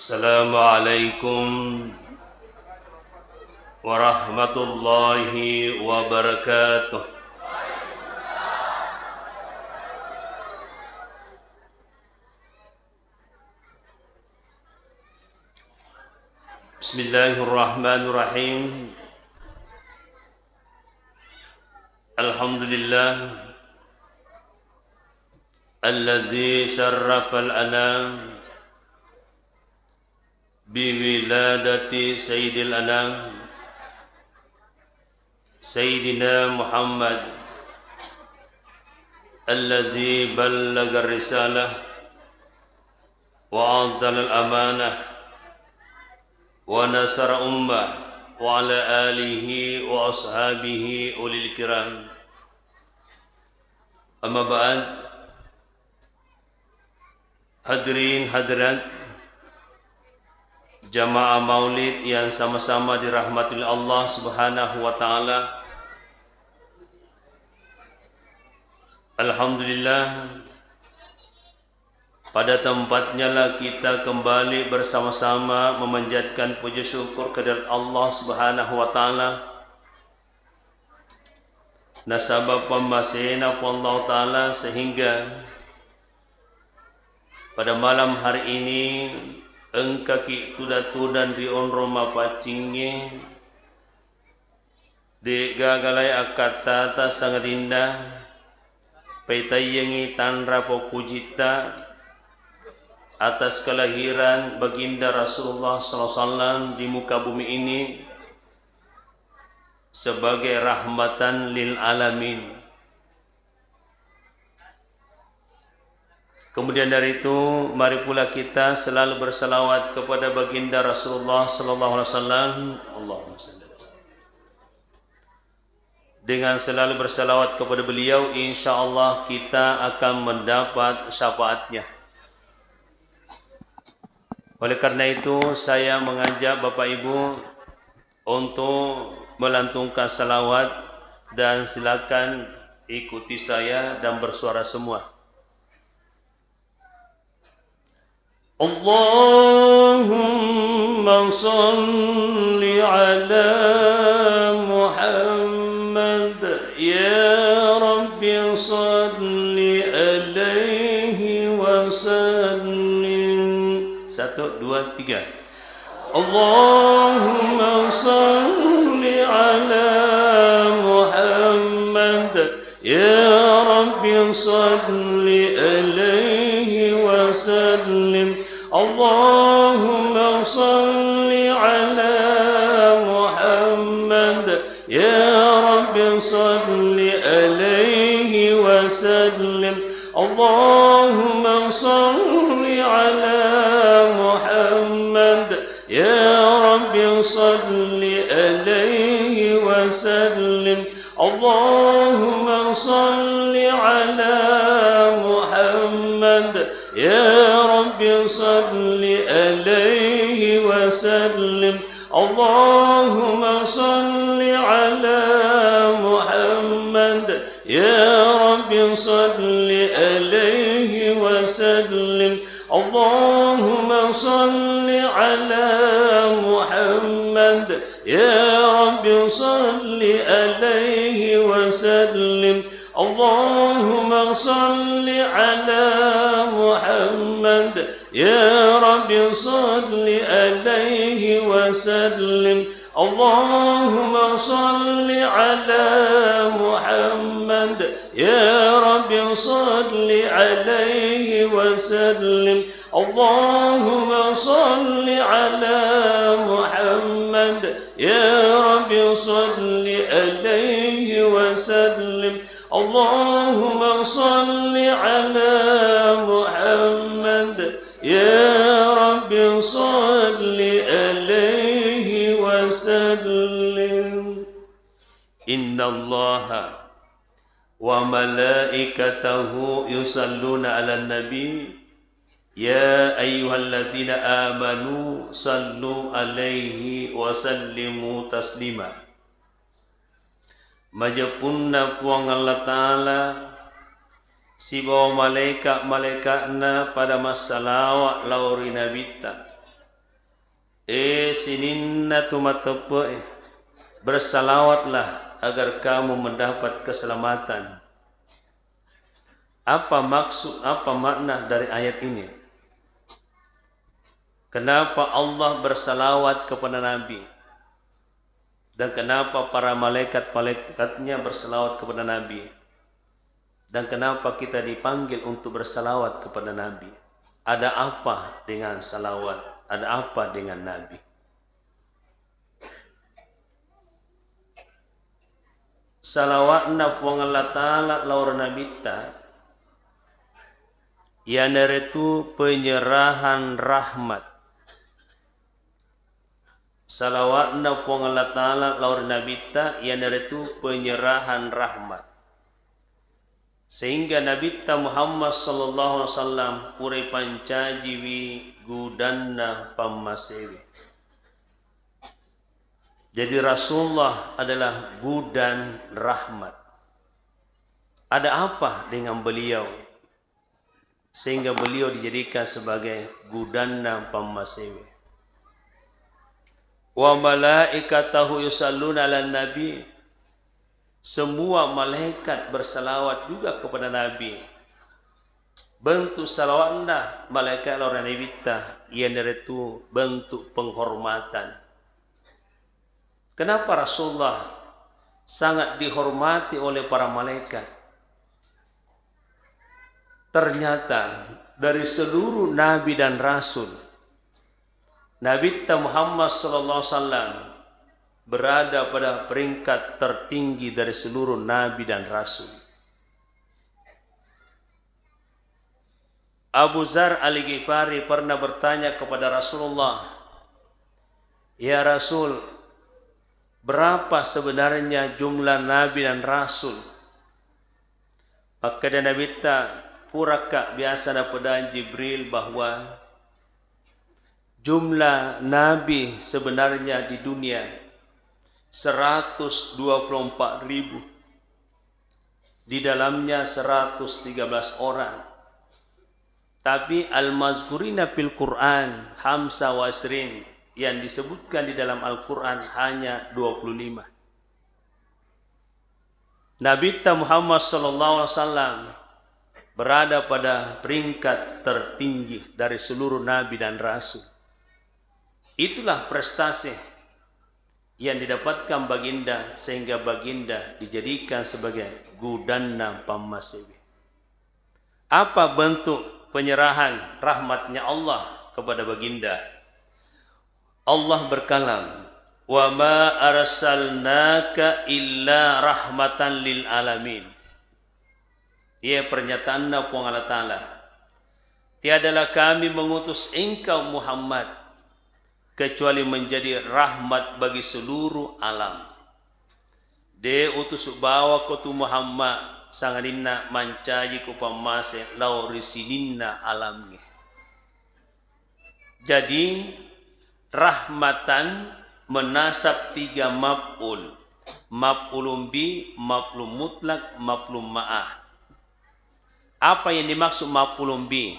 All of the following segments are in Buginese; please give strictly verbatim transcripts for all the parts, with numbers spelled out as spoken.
Assalamualaikum warahmatullahi wabarakatuh. Bismillahirrahmanirrahim. Alhamdulillah alladzi syarrafal anam biwiladati sayyidil anam, Sayyidina Muhammad, alladzi ballagar risalah wa addal amanah wa nasara ummah, wa ala alihi wa ashabihi ulil kiram. Amma ba'd. Hadirin hadirat, jamaah maulid yang sama-sama dirahmati oleh Allah Subhanahu wa Ta'ala. Alhamdulillah, pada tempatnya lah kita kembali bersama-sama memanjatkan puji syukur kehadirat Allah Subhanahu wa Ta'ala. Nasaba pammasena Puang Allah Ta'ala, sehingga pada malam hari ini engkaki tuda-tudan ri onrong mapaccingnge, de gagalai akkattata sangadinna paitaiyangi tanra popujitta atas kelahiran Baginda Rasulullah sallallahu alaihi wasallam di muka bumi ini, sebagai rahmatan lil alamin. Kemudian dari itu, mari pula kita selalu bersalawat kepada Baginda Rasulullah sallallahu alaihi wasallam. Allahumma salli wa sallim. Dengan selalu bersalawat kepada beliau, insya Allah kita akan mendapat syafaatnya. Oleh karena itu, saya mengajak Bapak Ibu untuk melantunkan salawat, dan silakan ikuti saya dan bersuara semua. Allahumma salli ala Muhammad, ya Rabbi salli alaihi wa sallim. Satu, dua, tiga. Allahumma salli ala Muhammad, ya Rabbi salli alaihi wa sallim. Allahumma salli ala Muhammad, ya Rabbi salli alaihi wa sallim. Allahumma salli ala Muhammad, ya Rabbi salli alaihi wa sallim. Allahumma salli ala Muhammad, ya Rabbi salli alaihi wa sallim. Allahumma salli ala Muhammad, ya Rabbi salli alaihi wa sallim. Allahumma salli ala Muhammad, ya Rabbi salli alaihi wa sallim. Allahumma salli ala Muhammad, ya Rabbi salli alaihi wa sallim. Allahumma salli ala Muhammad, ya Rabbi salli alaihi wa sallim. Allahumma salli ala Muhammad, ya Rabbi salli alaihi wa sallim. Allahumma salli ala Muhammad, ya Rabbi salli alaihi wa sallim. Innallaha wa malaikatahu yusalluna ala nabi, ya ayyuhalladzina amanu sallu alaihi wa sallimu taslima. Majeppunna Puang Allah Ta'ala sibawa malaika-malaika'na pada massalawa lao ri Nabitta. Eh sininna tu mateppe'e, bersalawatlah agar kamu mendapat keselamatan. Apa maksud, apa makna dari ayat ini? Kenapa Allah bersalawat kepada Nabi? Dan kenapa para malaikat-malaikatnya bersalawat kepada Nabi? Dan kenapa kita dipanggil untuk bersalawat kepada Nabi? Ada apa dengan salawat? Ada apa dengan Nabi? Salawatna Puang Allah Ta'ala lao ri Nabitta, iyanaritu penyerahan rahmat. Salawatna Puang Allah Ta'ala lao ri Nabitta, iyanaritu penyerahan rahmat. Sehingga Nabitta Muhammad sallallahu alaihi wasallam pura ipancajiwi gudanna pammasewe. Jadi Rasulullah adalah gudan rahmat. Ada apa dengan beliau sehingga beliau dijadikan sebagai gudanna pammasewe? Wa malaikatahu yusalluna ala nabi. Semua malaikat bersalawat juga kepada Nabi. Bentuk salawatna malaikat lao ri Nabitta, iyanaritu bentuk penghormatan. Kenapa Rasulullah sangat dihormati oleh para malaikat? Ternyata dari seluruh nabi dan rasul, Nabitta Muhammad sallallahu alaihi wasallam berada pada peringkat tertinggi dari seluruh nabi dan rasul. Abu Dzar Al-Ghifari pernah bertanya kepada Rasulullah, "Ya Rasul, berapa sebenarnya jumlah nabi dan rasul?" Makkeda Nabitta, "Puraka biasa napedang Jibril bahwa jumlah nabi sebenarnya di dunia seratus dua puluh empat ribu, di dalamnya seratus tiga belas orang. Tapi al-mazkurina fil Qur'an hamsa wa isrin, yang disebutkan di dalam Al-Quran hanya dua puluh lima." Nabitta Muhammad sallallahu alaihi wasallam berada pada peringkat tertinggi dari seluruh nabi dan rasul. Itulah prestasi yang didapatkan Baginda sehingga Baginda dijadikan sebagai gudanna pammasewe. Apa bentuk penyerahan rahmatnya Allah kepada Baginda? Allah berkalam, "Wa ma arsalnaka illa rahmatan lil alamin." Iya pernyataanna Puang Allah Ta'ala, "Tiadalah Kami mengutus engkau Muhammad kecuali menjadi rahmat bagi seluruh alam." De utusu bawako tu Muhammad, sangadinna mancajiko pammase lao ri sininna alamnge. Jadi, rahmatan menasab tiga maf'ul, maf'ulun bi, maf'ulun mutlak, maf'ulun ma'ah. Apa yang dimaksud maf'ulun bi?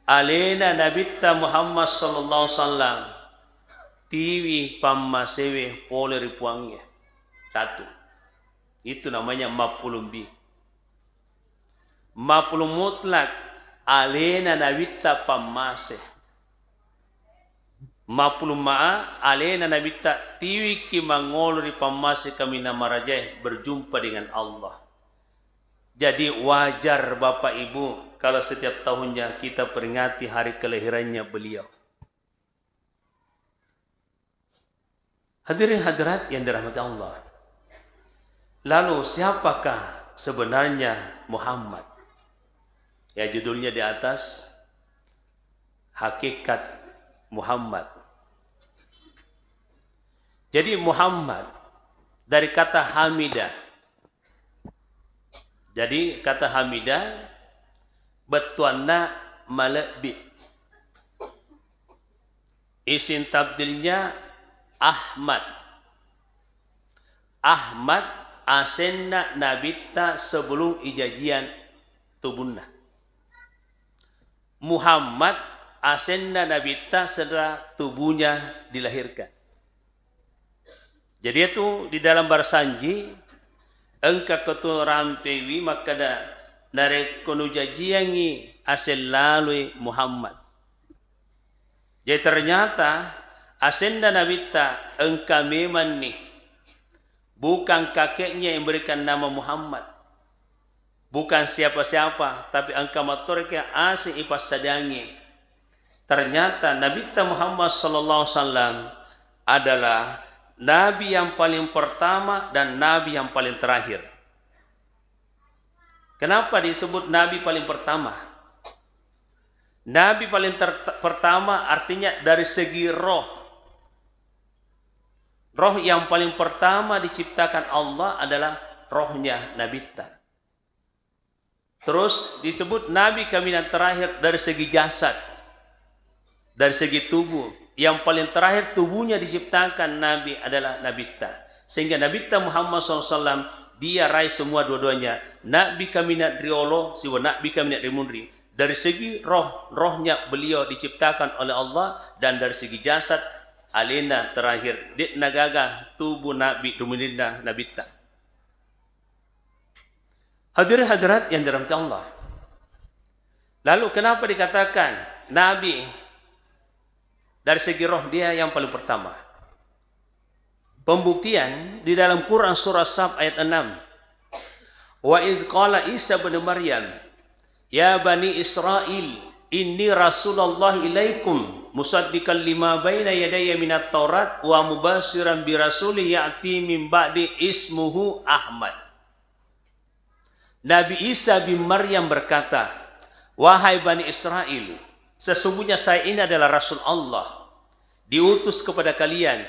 Alena Nabitta Muhammad sallallahu alaihi wasallam tiwi pammasewe pole ri Puangnge. Satu. Itu namanya maf'ulun bi. Maf'ulun mutlak, alena Nabitta pammase. Maf'ulun ma'a, alena Nabitta tiwiki mangolo ri pammase kaminang marajae berjumpa dengan Allah. Jadi wajar Bapak Ibu kalau setiap tahunnya kita peringati hari kelahirannya beliau. Hadirin hadirat yang dirahmati Allah. Lalu siapakah sebenarnya Muhammad? Ya, judulnya di atas, Hakikat Muhammad. Jadi Muhammad dari kata hamida. Jadi kata hamida bettuanna malebbi. Isim tabdilnya Ahmad. Ahmad asenna Nabitta sebelum ijajian tubunna. Muhammad asenna Nabitta setelah tubuhnya dilahirkan. Jadi itu di dalam Barsanji, engka ketu rampewi makkeda, narekko nujajiangngi aseng laloi Muhammad. Jadi ternyata asenna Nabitta engka memanni, bukan kakeknya yang berikan nama Muhammad. Bukan siapa-siapa, tapi engka mattoriki aseng ipassadiangngi. Ternyata Nabitta Muhammad sallallahu alaihi wasallam adalah nabi yang paling pertama dan nabi yang paling terakhir. Kenapa disebut nabi paling pertama? Nabi paling ter-, pertama artinya dari segi roh. Roh yang paling pertama diciptakan Allah adalah rohnya Nabitta. Terus disebut nabi kaminang terakhir dari segi jasad, dari segi tubuh. Yang paling terakhir tubuhnya diciptakan nabi adalah Nabitta. Sehingga Nabitta Muhammad sallallahu alaihi wasallam, dia raih semua dua-duanya. Nabi kaminang riolo sibawa nabi kaminang rimunri. Dari segi roh, rohnya beliau diciptakan oleh Allah, dan dari segi jasad, alena terakhir. De'na gaga tubuh nabi rumuninna Nabitta. Hadirin hadirat yang dirahmati Allah. Lalu kenapa dikatakan Nabi dari segi roh dia yang paling pertama? Pembuktian di dalam Quran surah Saf ayat enam. Wa iz qala Isa bin Maryam, "Ya bani Israil, inni rasulullah ilaikum, musaddiqan lima baina yadayya minat Taurat, wa mubasyiran bi rasulin ya'ti min ba'di ismuhu Ahmad." Nabi Isa bin Maryam berkata, "Wahai Bani Israel, sesungguhnya saya ini adalah Rasul Allah, diutus kepada kalian,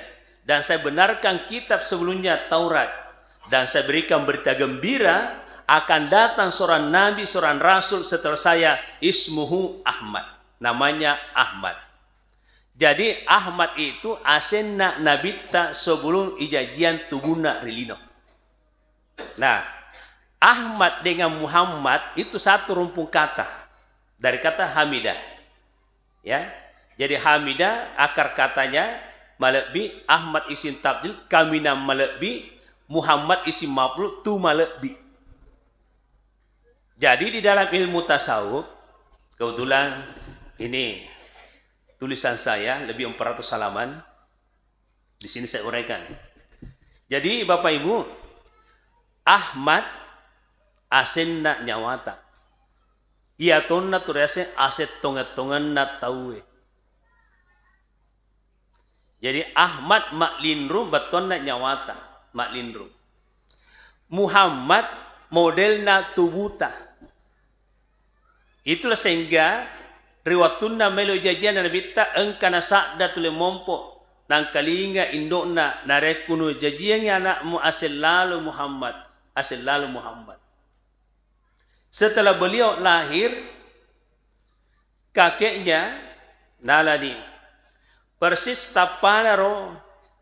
dan saya benarkan kitab sebelumnya, Taurat, dan saya berikan berita gembira akan datang seorang nabi, seorang rasul setelah saya, ismuhu Ahmad, namanya Ahmad." Jadi, Ahmad itu asenna Nabitta sebelum ijajian tubunna ri lino. Nah, Ahmad dengan Muhammad itu satu rumpun kata dari kata Hamidah. Ya. Jadi Hamidah akar katanya malebbi, Ahmad isim tabdil, kaminang malebbi, Muhammad isim maf'ul, tu malebbi. Jadi di dalam ilmu tasawuf, kebetulan ini tulisan saya lebih empat ratus halaman, di sini saya uraikan. Jadi Bapak Ibu, Ahmad asenna nyawata. Iya tonna tu riaseng aseng tongeng-tongenna tauwe. Jadi Ahmad ma'linru bettuanna nyawata, ma'linru. Muhammad modelna tubuta. Itulah sehingga ri wettunna melo jajianna Nabitta engka nasadda tuli mompo nangkalinga indo'na, "Narekko nujajiangngi anakmu, aseng lalo Muhammad, aseng lalo Muhammad." Setelah beliau lahir, kakeknya nalani. Persis tappanaro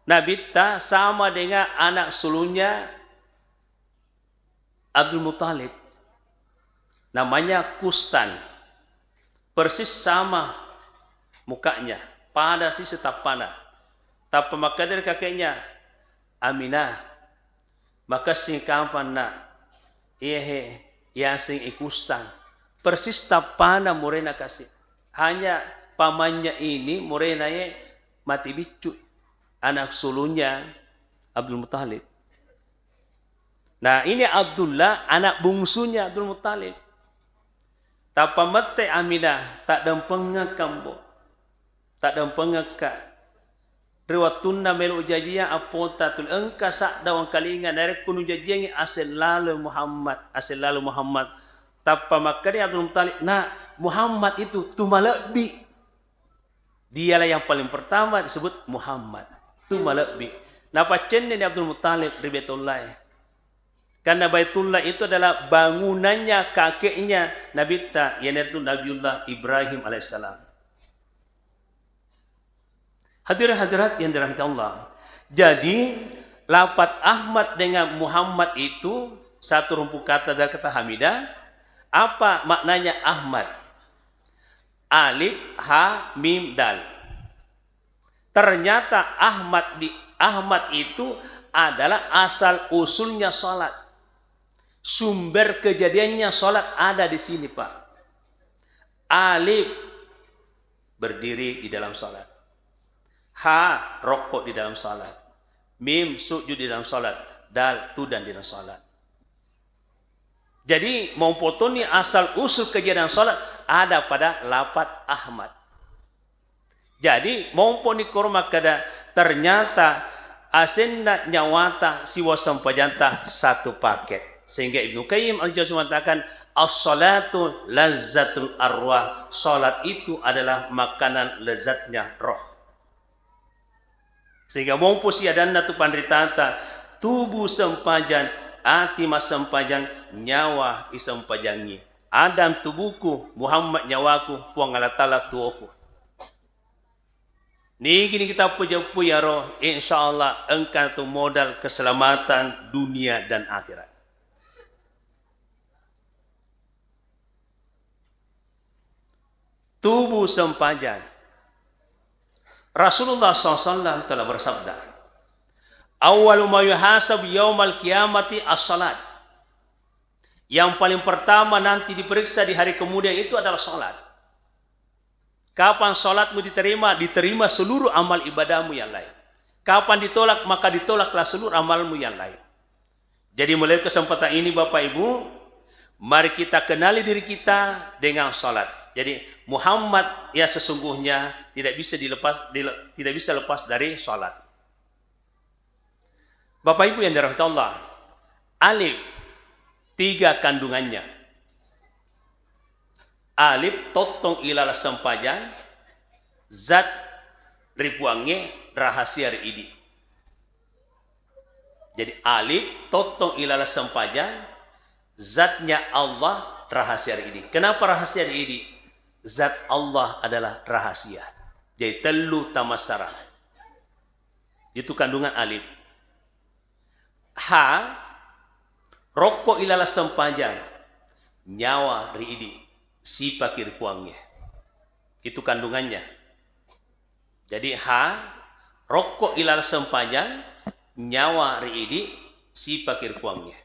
Nabitta sama dengan anak sulungnya Abdul Muthalib. Namanya Kustan. Persis sama mukanya, pada sisi tappana. Tappa makkeda ri kakeknya, "Aminah, makessing kapang, Nak. Iyahe, yaseng i Kustan." Persis tappana murena kasi. Hanya pamannya ini murena ye mati biccu, anak sulungnya Abdul Muthalib. Nah, ini Abdullah, anak bungsunya Abdul Muthalib. Tappa mette Aminah, "Taddempengekka, Mbo. Taddempengekka. Ri wettunna melo jajiang appota tuli engka sadda wangkalinga, narekko nujajiangngi aseng lalo Muhammad, aseng lalo Muhammad." Tappa makkeda Abdul Muthalib, "Nah, Muhammad itu tu malebbi." Dialah yang paling pertama disebut Muhammad. Tu malebbi. Napaccenni Abdul Muthalib ri Baitullah. Karena Baitullah itu adalah bangunannya kakeknya Nabitta, yaitu Nabiullah Ibrahim alaihissalam. Hadirin hadirat yang dirahmati Allah. Jadi, lafat Ahmad dengan Muhammad itu satu rumpun kata dari kata Hamidah. Apa maknanya Ahmad? Alif, ha, mim, dal. Ternyata Ahmad di, Ahmad itu adalah asal usulnya salat. Sumber kejadiannya salat ada di sini, Pak. Alif, berdiri di dalam salat. Ha, rokok di dalam salat. Mim, sujud di dalam salat. Dal, tudang di dalam salat. Jadi, mompo toni asal usul kejadian salat ada pada lafat Ahmad. Jadi, mompo ni koro makkeda, ternyata asenna nyawata siwa sempajanta satu paket. Sehingga Ibnu Qayyim Al-Jauziyah mengatakan, "As-salatu lazzatul arwah." Salat itu adalah makanan lezatnya roh. Sehingga mompo si adanna tu panritata, tubuh sempajang, ati massempajang, nyawa isempajangi. Adam tubuhku, Muhammad nyawaku, Puang Allah Ta'ala tuoku. Nigi-nigi tappa jeppu yaro, insya Allah engka tu modal keselamatan dunia dan akhirat. Tubuh sempajang. Rasulullah sallallahu alaihi wasallam telah bersabda, "Awwalu ma yuhasabu yaumal qiyamati as-salat." Yang paling pertama nanti diperiksa di hari kemudian itu adalah salat. Kapan salatmu diterima? Diterima seluruh amal ibadahmu yang lain. Kapan ditolak? Maka ditolaklah seluruh amalmu yang lain. Jadi, melalui kesempatan ini, Bapak Ibu, mari kita kenali diri kita dengan salat. Jadi, Muhammad yang sesungguhnya tidak bisa dilepas, dile-, tidak bisa lepas dari salat. Bapak Ibu yang dirahmati Allah, alif, tiga kandungannya. Alif tottong ilala sempajang, zat ri Puangnge, rahasia ri idi. Jadi, alif tottong ilala sempajang, zatnya Allah, rahasia ri idi. Kenapa rahasia ri idi? Zat Allah adalah rahasia. Jadi, tellu tamassara. Itu kandungan alif. Ha, rokko ilala sempajang, nyawa ri idi, sipaki ri Puangnge. Itu kandungannya. Jadi, ha, rokko ilala sempajang, nyawa ri idi, sipaki ri Puangnge.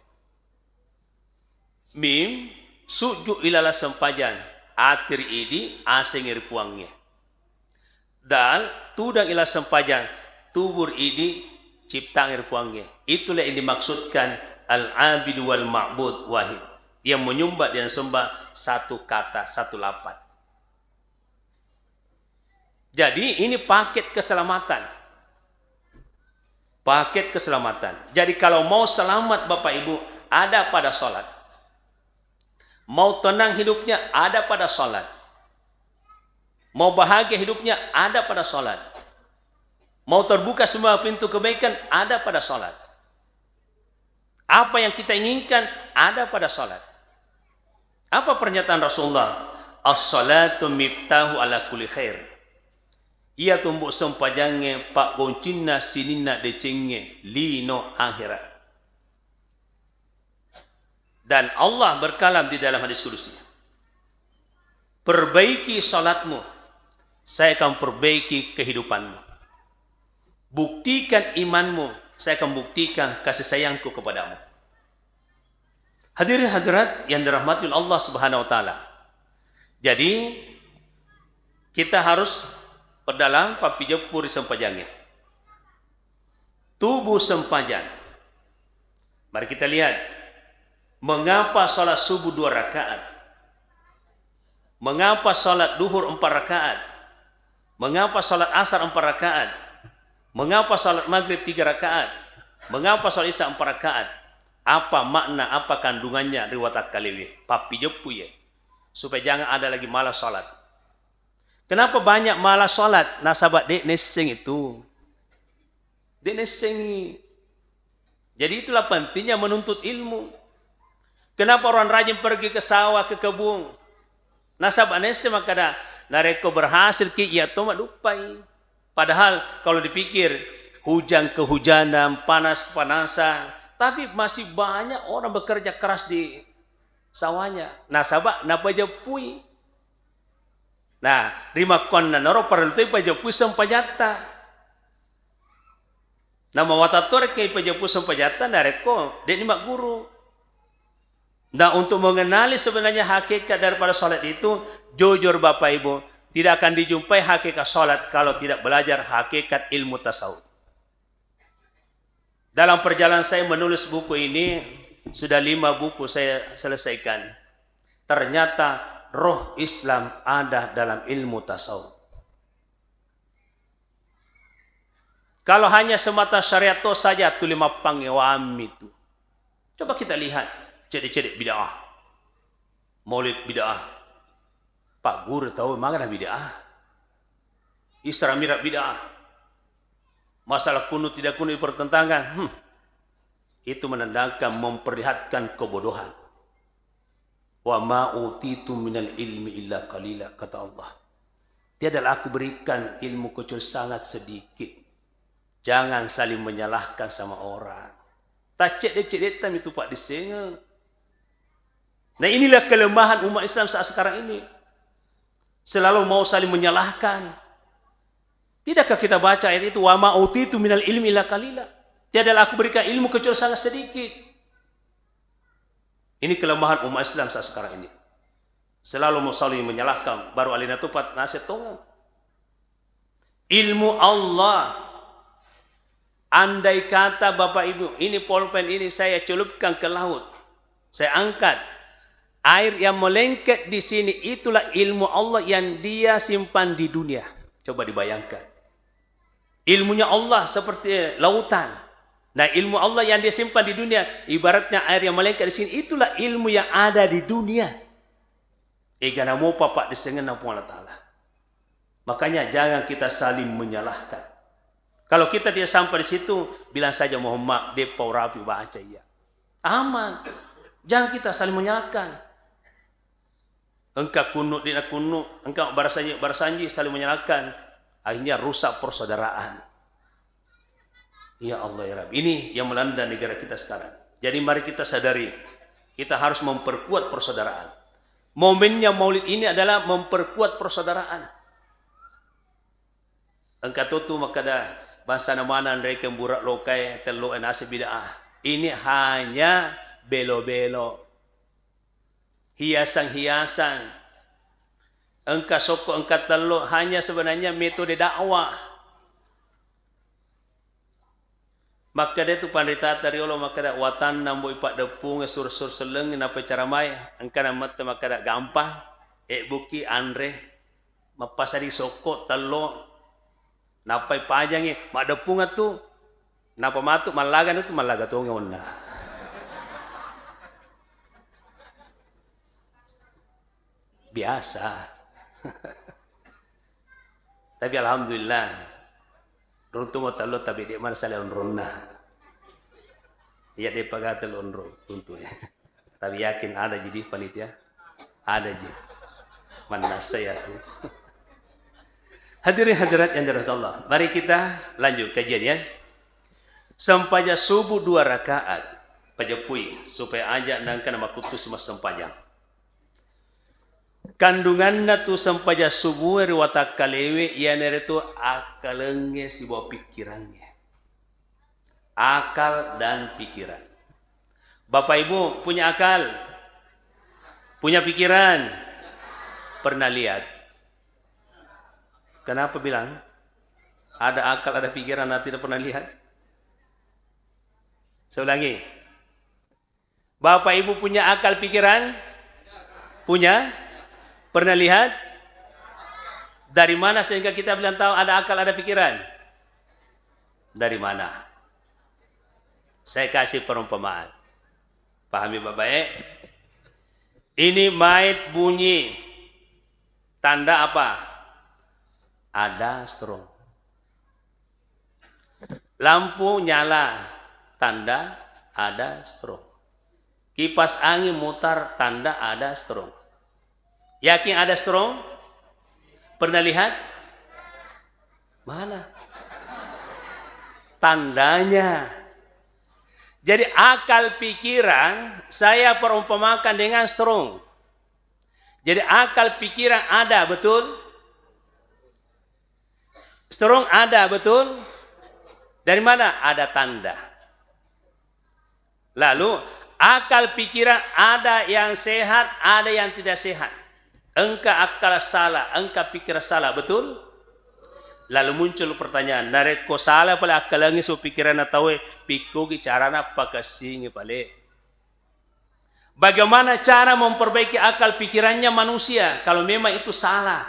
Mim, sujju ilala sempajang, ati ri idi, asengngi ri Puangnge. Dal, tudang ilala sempajang, tubu ri idi, ciptangngi ri Puangnge. Itulah yang dimaksudkan al-abid wal ma'bud wahid. Yang menyembah dan sembah satu kata, satu lafaz. Jadi, ini paket keselamatan. Paket keselamatan. Jadi, kalau mau selamat, Bapak Ibu, ada pada salat. Mau tenang hidupnya, ada pada salat. Mau bahagia hidupnya, ada pada salat. Mau terbuka semua pintu kebaikan, ada pada salat. Apa yang kita inginkan ada pada salat. Apa pernyataan Rasulullah? "As-salatu miftahu ala kulli khair." Iya tumbu sempajangnge paggoncinna sininna decengnge lino akhirat. Dan Allah berkalam di dalam hadis kudusi, "Perbaiki salatmu, saya akan perbaiki kehidupanmu. Buktikan imanmu, saya akan buktikan kasih sayangku kepadamu." Hadirin hadirat yang dirahmati oleh Allah Subhanahu wa Ta'ala. Jadi, kita harus perdalam pappijeppu ri sempajangnge. Tubuh sempajang. Mari kita lihat, mengapa salat subuh dua rakaat? Mengapa salat duhur empat rakaat? Mengapa salat asar empat rakaat? Mengapa salat maghrib tiga rakaat? Mengapa salat isya empat rakaat? Apa makna, apa kandungannya ri watakkalewe? Pappijeppu ye, supaya jangan ada lagi malas salat. Kenapa banyak malas salat? Nasaba de' nesseng itu. De' nessengi. Jadi, itulah pentingnya menuntut ilmu. Kenapa orang rajin pergi ke sawah, ke kebun? Nasaba nesseng makkada, narekko berhasil ki, iya to maduppai. Padahal kalau dipikir, hujan kehujanan, panas kepanasan, tapi masih banyak orang bekerja keras di sawahnya. Nasaba napajeppui. Nah, rimakkuannanaro parellu toi pajeppui sempajatta. Namawatattoro rekko ipajeppui sempajatta narekko de'ni magguru. Nah, untuk mengenali sebenarnya hakikat daripada sholat itu, jujur Bapak Ibu, tidak akan dijumpai hakikat sholat kalau tidak belajar hakikat ilmu tasawuf. Dalam perjalanan saya menulis buku ini, sudah lima buku saya selesaikan. Ternyata roh Islam ada dalam ilmu tasawuf. Kalau hanya semata syariat to saja, tuli mappangewammi tu. Coba kita lihat, cedde-cedde bid'ah. Maulid bid'ah. Pagguru tau magana bid'ah. Isra Mi'raj bid'ah. Masalah kunut tidak kunut dipertentangkan. Hmm. Itu menandakan, memperlihatkan kebodohan. "Wa ma utitu minal ilmi illa qalila," kata Allah. "Tiadalah aku berikan ilmu kecuali sangat sedikit." Jangan saling menyalahkan sama orang. Taccedde-ceddetta mitu paddissengeng. Nah, inilah kelemahan umat Islam saat sekarang ini. Selalu mau saling menyalahkan. Tidakkah kita baca ayat itu, "Wa ma utitu minal ilmi illa qalila." Tiadalah aku berikan ilmu kecuali sangat sedikit. Ini kelemahan umat Islam saat sekarang ini. Selalu mau saling menyalahkan, baru alena topat nasib tongang. Ilmu Allah, andai kata Bapak Ibu, ini polpen ini saya celupkan ke laut, saya angkat, air yang melengket di sini, itulah ilmu Allah yang Dia simpan di dunia. Coba dibayangkan. Ilmunya Allah seperti lautan. Nah, ilmu Allah yang Dia simpan di dunia, ibaratnya air yang melengket di sini, itulah ilmu yang ada di dunia. Egana mopa paddissengenna Puang Allah Ta'ala. Makanya jangan kita saling menyalahkan. Kalau kita tidak sampai di situ, bilang saja, "Mohon maaf, de'pa urapi baca iya." Aman. Jangan kita saling menyalahkan. Engka kunnu, de'na kunnu, engka barasanji, barasanji, saling menyalahkan. Akhirnya rusak persaudaraan. Ya Allah, ya Rabbi. Ini yang melanda negara kita sekarang. Jadi mari kita sadari, kita harus memperkuat persaudaraan. Momennya Maulid ini adalah memperkuat persaudaraan. Engka to tu makkeda, "Bangsana maneng rekeng buraq lokae, telloe naseng bid'ah." Ini hanya belo-belo. Hiasan-hiasan. Engka sokko, engka tello, hanya sebenarnya metode dakwah. Makkeda tu panritata riolo, makkeda, "Watanna mbo ipaddeppunge sur-sur sellengngi nappa icaramai." Engkana mette makkeda, "Gampang, ebbuki anre, mappasadi sokko tello, nappai pajangi, maddeppungeng tu." Nappa matu mallaga tu, mallaga tongi onna. Biasa. Tapi alhamdulillah, runtu mo tello, tapi de' mana sale onronna. Iya, de' pagata onro runtu ya. Tapi yakin ada jadi panitia? Ada ji. Mannassa ya tu. Hadirin hadirat yang dirahmati Allah, mari kita lanjut kajian ya. Sempajang subuh dua rakaat, pajeppui supaya aja' nangka namakuttu si massempajang. Kandunganna tu sempajang subuh ri watakkalewe iyanaritu akkalengnge sibawa pikkirangnge. Akal dan pikiran. Bapak Ibu punya akal? Punya pikiran? Pernah lihat? Kenapa bilang ada akal, ada pikiran, nah tidak pernah lihat? Saya ulangi. Bapak Ibu punya akal pikiran? Punya? Pernah lihat? Dari mana sehingga kita bilang tahu ada akal, ada pikiran? Dari mana? Saya kasih perumpamaan. Pahami baik-baik? Ini mait bunyi. Tanda apa? Ada strong. Lampu nyala, tanda ada strong. Kipas angin mutar, tanda ada strong. Yakin ada strong? Pernah lihat? Mana? Tandanya. Jadi akal pikiran saya perumpamakan dengan strong. Jadi akal pikiran ada, betul? Strong ada, betul? Dari mana? Ada tanda. Lalu, akal pikiran ada yang sehat, ada yang tidak sehat. Engka akal salah, engka pikiran salah, betul? Lalu muncul pertanyaan, narekko salah pale akkalengnge su pikiranna tauwe, pikkugi carana pakessingi pale? Bagaimana cara memperbaiki akal pikirannya manusia kalau memang itu salah?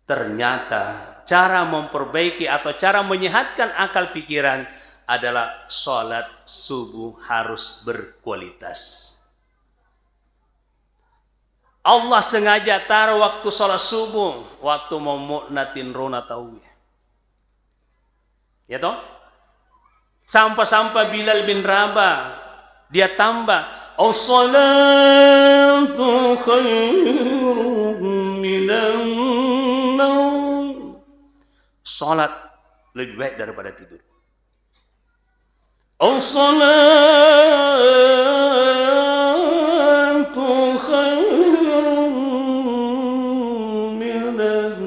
Ternyata cara memperbaiki atau cara menyehatkan akal pikiran adalah sholat subuh harus berkualitas. Allah sengaja taruh waktu sholat subuh, waktu mommo'na tinrona tauwe. Ya toh? Sampa-sampa Bilal bin Rabah, dia tambah, "As-salatu khairum minan naum." Salat lebih baik daripada tidur. "As-salatu khairum minan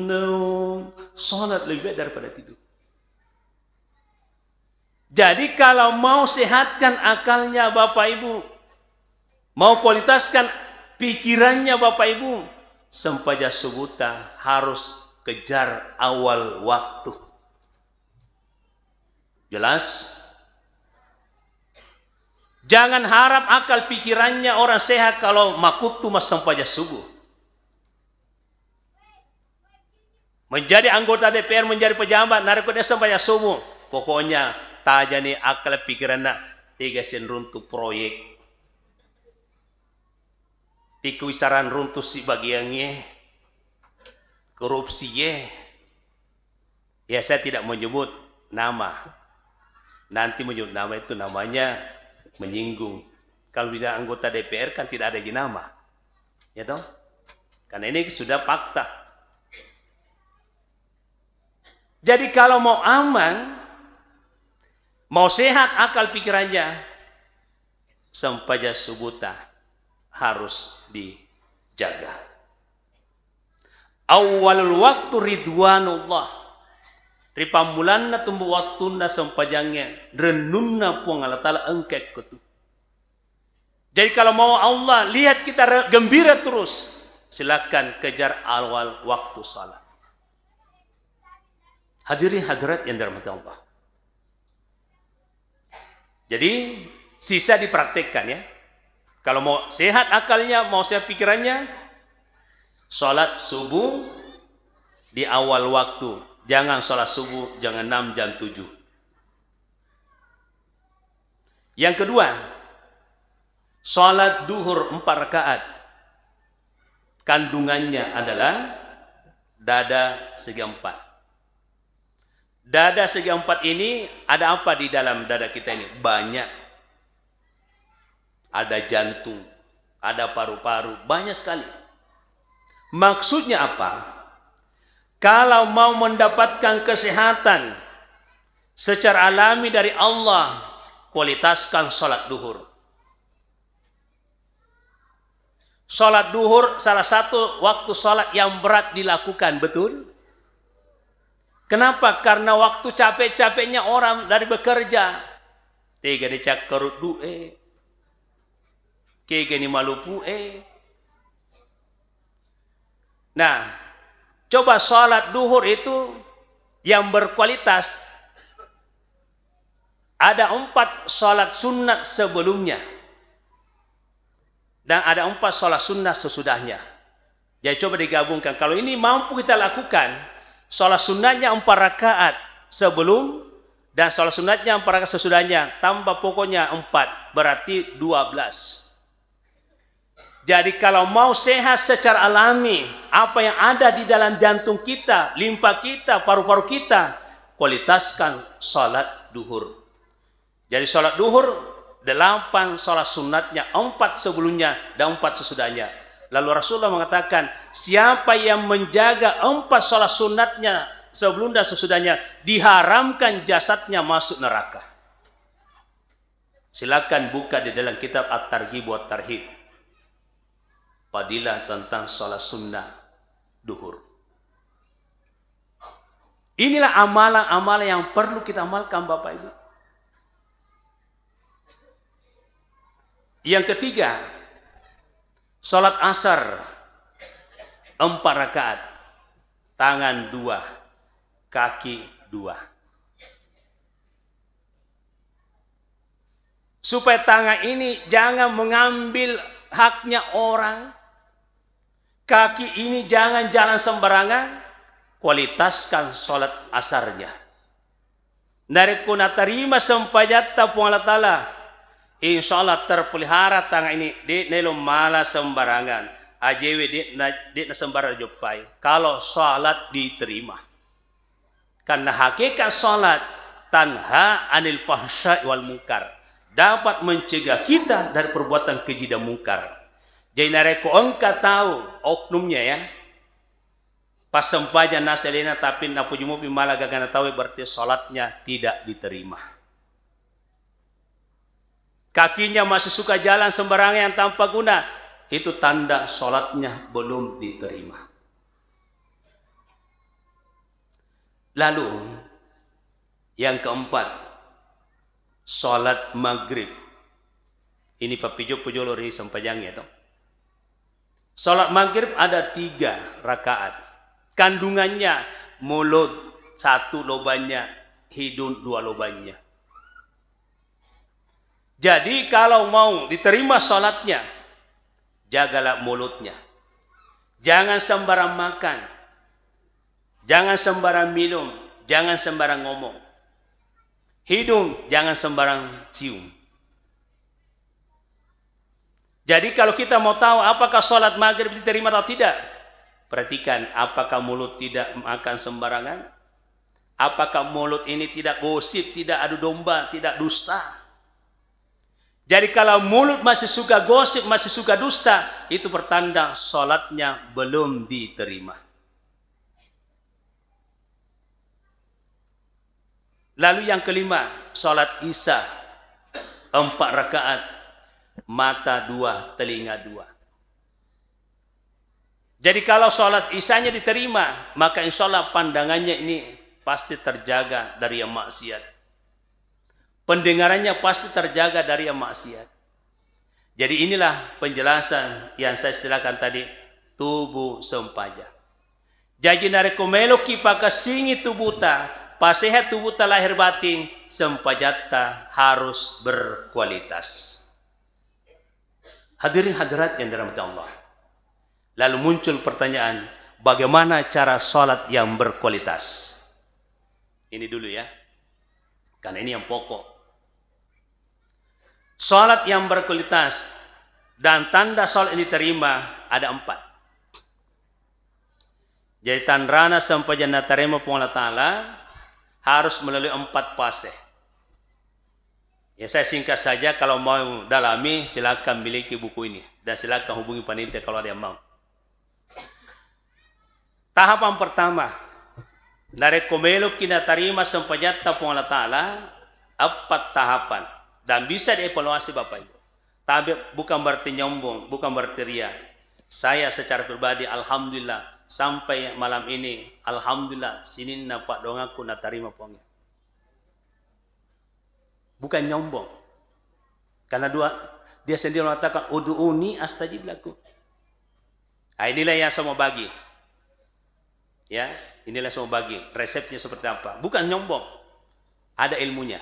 naum." Salat lebih baik daripada tidur. Jadi, kalau mau sehatkan akalnya Bapak Ibu, mau kualitaskan pikirannya Bapak Ibu, sempajang subuhta harus kejar awal waktu. Jelas? Jangan harap akal pikirannya orang sehat kalau makuttu massempajang subuh. Menjadi anggota D P R, menjadi pejabat, narekko de sempajang subuh, pokoknya tajani akal pikiranna, tega seng runtu proyek. Pikku isarang runtu sibagiangnge, korupsi ye. Ya, saya tidak menyebut nama. Nanti menyebut nama itu namanya menyinggung. Kalau tidak anggota D P R kan tidak ada lagi nama. Ya toh? Karena ini sudah fakta. Jadi kalau mau aman, mau sehat akal pikirannya, sempajang subuhta harus dijaga. Awwalul waktu ridwanullah. Ripammulanna tumbu wattunna sempajangnge, rennunna Puang Allah Ta'ala engka ekkotu. Jadi kalau mau Allah lihat kita re-, gembira terus, silakan kejar awal waktu salat. Hadirin hadirat yang dirahmati Allah. Jadi, sisa dipraktekkan ya. Kalau mau sehat akalnya, mau sehat pikirannya, salat subuh di awal waktu. Jangan salat subuh jam enam, jam tujuh. Yang kedua, salat duhur empat rakaat. Kandungannya adalah dada segi empat. Dada segi empat ini ada apa di dalam dada kita ini? Banyak. Ada jantung, ada paru-paru, banyak sekali. Maksudnya apa? Kalau mau mendapatkan kesehatan secara alami dari Allah, kualitaskan salat duhur. Salat duhur salah satu waktu salat yang berat dilakukan, betul? Kenapa? Karena waktu capek-capeknya orang dari bekerja, tega ni cakkaruddu'e, kega ni malupu'e. Nah, coba salat duhur itu yang berkualitas, ada empat salat sunat sebelumnya dan ada empat salat sunnah sesudahnya. Jadi coba digabungkan. Kalau ini mampu kita lakukan, salat sunnahnya empat rakaat sebelum dan salat sunnahnya empat rakaat sesudahnya, tambah pokoknya empat, berarti dua belas. Jadi kalau mau sehat secara alami, apa yang ada di dalam jantung kita, limpa kita, paru-paru kita, kualitaskan salat duhur. Jadi salat duhur, delapan salat sunatnya, empat sebelumnya dan empat sesudahnya. Lalu Rasulullah mengatakan, siapa yang menjaga empat salat sunatnya sebelum dan sesudahnya, diharamkan jasadnya masuk neraka. Silakan buka di dalam kitab At-Targhib wa Tarhib. Fadilah tentang salat sunnah duhur. Inilah amalan-amalan yang perlu kita amalkan, Bapak Ibu. Yang ketiga, sholat asar empat rakaat, tangan dua, kaki dua. Supaya tangan ini jangan mengambil haknya orang, kaki ini jangan jalan sembarangan, kualitaskan sholat asarnya. Narekko natarima sempajatta Puang Allah Ta'ala, insya Allah terpelihara tangan ini, de' naelo mala sembarangan, ajewe de' na, de' nasembarang joppai, kalau sholat diterima. Karena hakikat salat tanha anil fahsya'i wal munkar, dapat mencegah kita dari perbuatan keji dan mungkar. Jadi narekko engka tau oknumnya ya, pas sempajang naselena tapi napuji mupi mala gagana tau, berarti salatnya tidak diterima. Kakinya masih suka jalan sembarangan yang tanpa guna, itu tanda salatnya belum diterima. Lalu yang keempat, salat maghrib. Ini pappijo-pujolo ri sempajang ya toh. Salat maghrib ada tiga rakaat. Kandungannya mulut satu lobanya, hidung dua lobanya. Jadi kalau mau diterima salatnya, jagalah mulutnya. Jangan sembarang makan. Jangan sembarang minum. Jangan sembarang ngomong. Hidung jangan sembarang cium. Jadi kalau kita mau tahu apakah salat maghrib diterima atau tidak, perhatikan apakah mulut tidak makan sembarangan, apakah mulut ini tidak gosip, tidak adu domba, tidak dusta. Jadi kalau mulut masih suka gosip, masih suka dusta, itu pertanda salatnya belum diterima. Lalu yang kelima, salat Isya empat rakaat, mata dua, telinga dua. Jadi kalau salat Isyanya diterima, maka insya Allah pandangannya ini pasti terjaga dari yang maksiat. Pendengarannya pasti terjaga dari yang maksiat. Jadi inilah penjelasan yang saya istilahkan tadi, tubuh sempajang. Jaji narekko meloki pakessingi tubuhta, pasehat tubuhta lahir batin, sempajatta harus berkualitas. Hadirin hadirat yang dirahmati Allah. Lalu muncul pertanyaan, bagaimana cara salat yang berkualitas? Ini dulu ya. Karena ini yang pokok. Salat yang berkualitas dan tanda salat yang diterima ada empat. Jadi tanrana sempajang natarima Puang Allah Ta'ala harus melalui empat fase. Ya, saya singkat saja, kalau mau dalami silakan miliki buku ini dan silakan hubungi panitia kalau ada yang mau. Tahapan pertama, narekko meloki natarima sempajatta Puang Allah Ta'ala, empat tahapan dan bisa dievaluasi Bapak Ibu. Tapi bukan berarti nyombong, bukan berarti ria. Saya secara pribadi, alhamdulillah, sampai malam ini, alhamdulillah, sininna paddoangakku natarima Puang. Bukan nyombong. Karena dua, dia sendiri mengatakan, "Ud'uni astajib lakum." Ah, inilah yang saya mau bagi. Ya, inilah semua bagi. Resepnya seperti apa? Bukan nyombong. Ada ilmunya.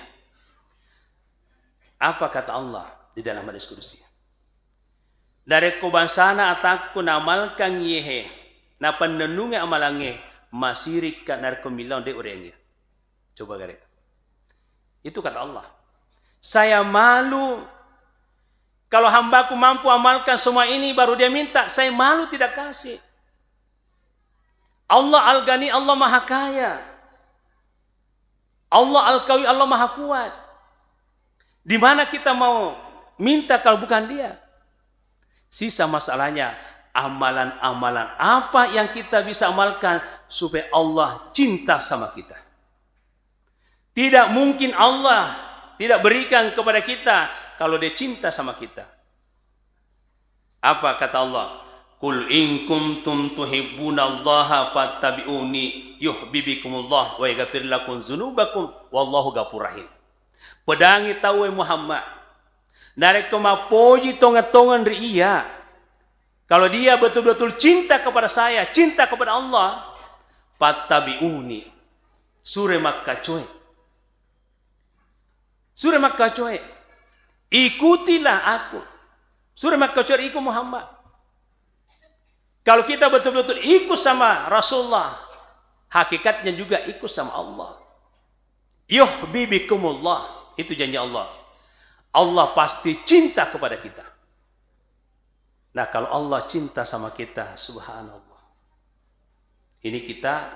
Apa kata Allah di dalam hadis kudusi? Narekko bangsana atakku naamalkan yehe, napennennunge amalangnge, masirikka narekko millau de urengnge. Coba gare. Itu kata Allah. Saya malu kalau hambaku mampu amalkan semua ini baru dia minta, saya malu tidak kasih. Allah Al-Ghani, Allah Maha Kaya. Allah Al-Qawi, Allah Maha Kuat. Di mana kita mau minta kalau bukan Dia? Sisa masalahnya, amalan-amalan apa yang kita bisa amalkan supaya Allah cinta sama kita? Tidak mungkin Allah tidak berikan kepada kita kalau Dia cinta sama kita. Apa kata Allah? "Qul in kuntum tuhibbunallaha fattabi'uni yuhibbukumullah wa yaghfir lakum dzunubakum wallahu ghafurur rahim." Pedangi tauwe Muhammad, narekko mappoji tongeng-tongeng ri Iyya, kalau dia betul-betul cinta kepada saya, cinta kepada Allah, fattabi'uni, sure makkacoe. Sure makkacoe. Ikutilah aku. Sure makkacoe iko Muhammad. Kalau kita betul-betul ikut sama Rasulullah, hakikatnya juga ikut sama Allah. Yuhibbukumullah, itu janji Allah. Allah pasti cinta kepada kita. Nah, kalau Allah cinta sama kita, subhanallah. Ini kita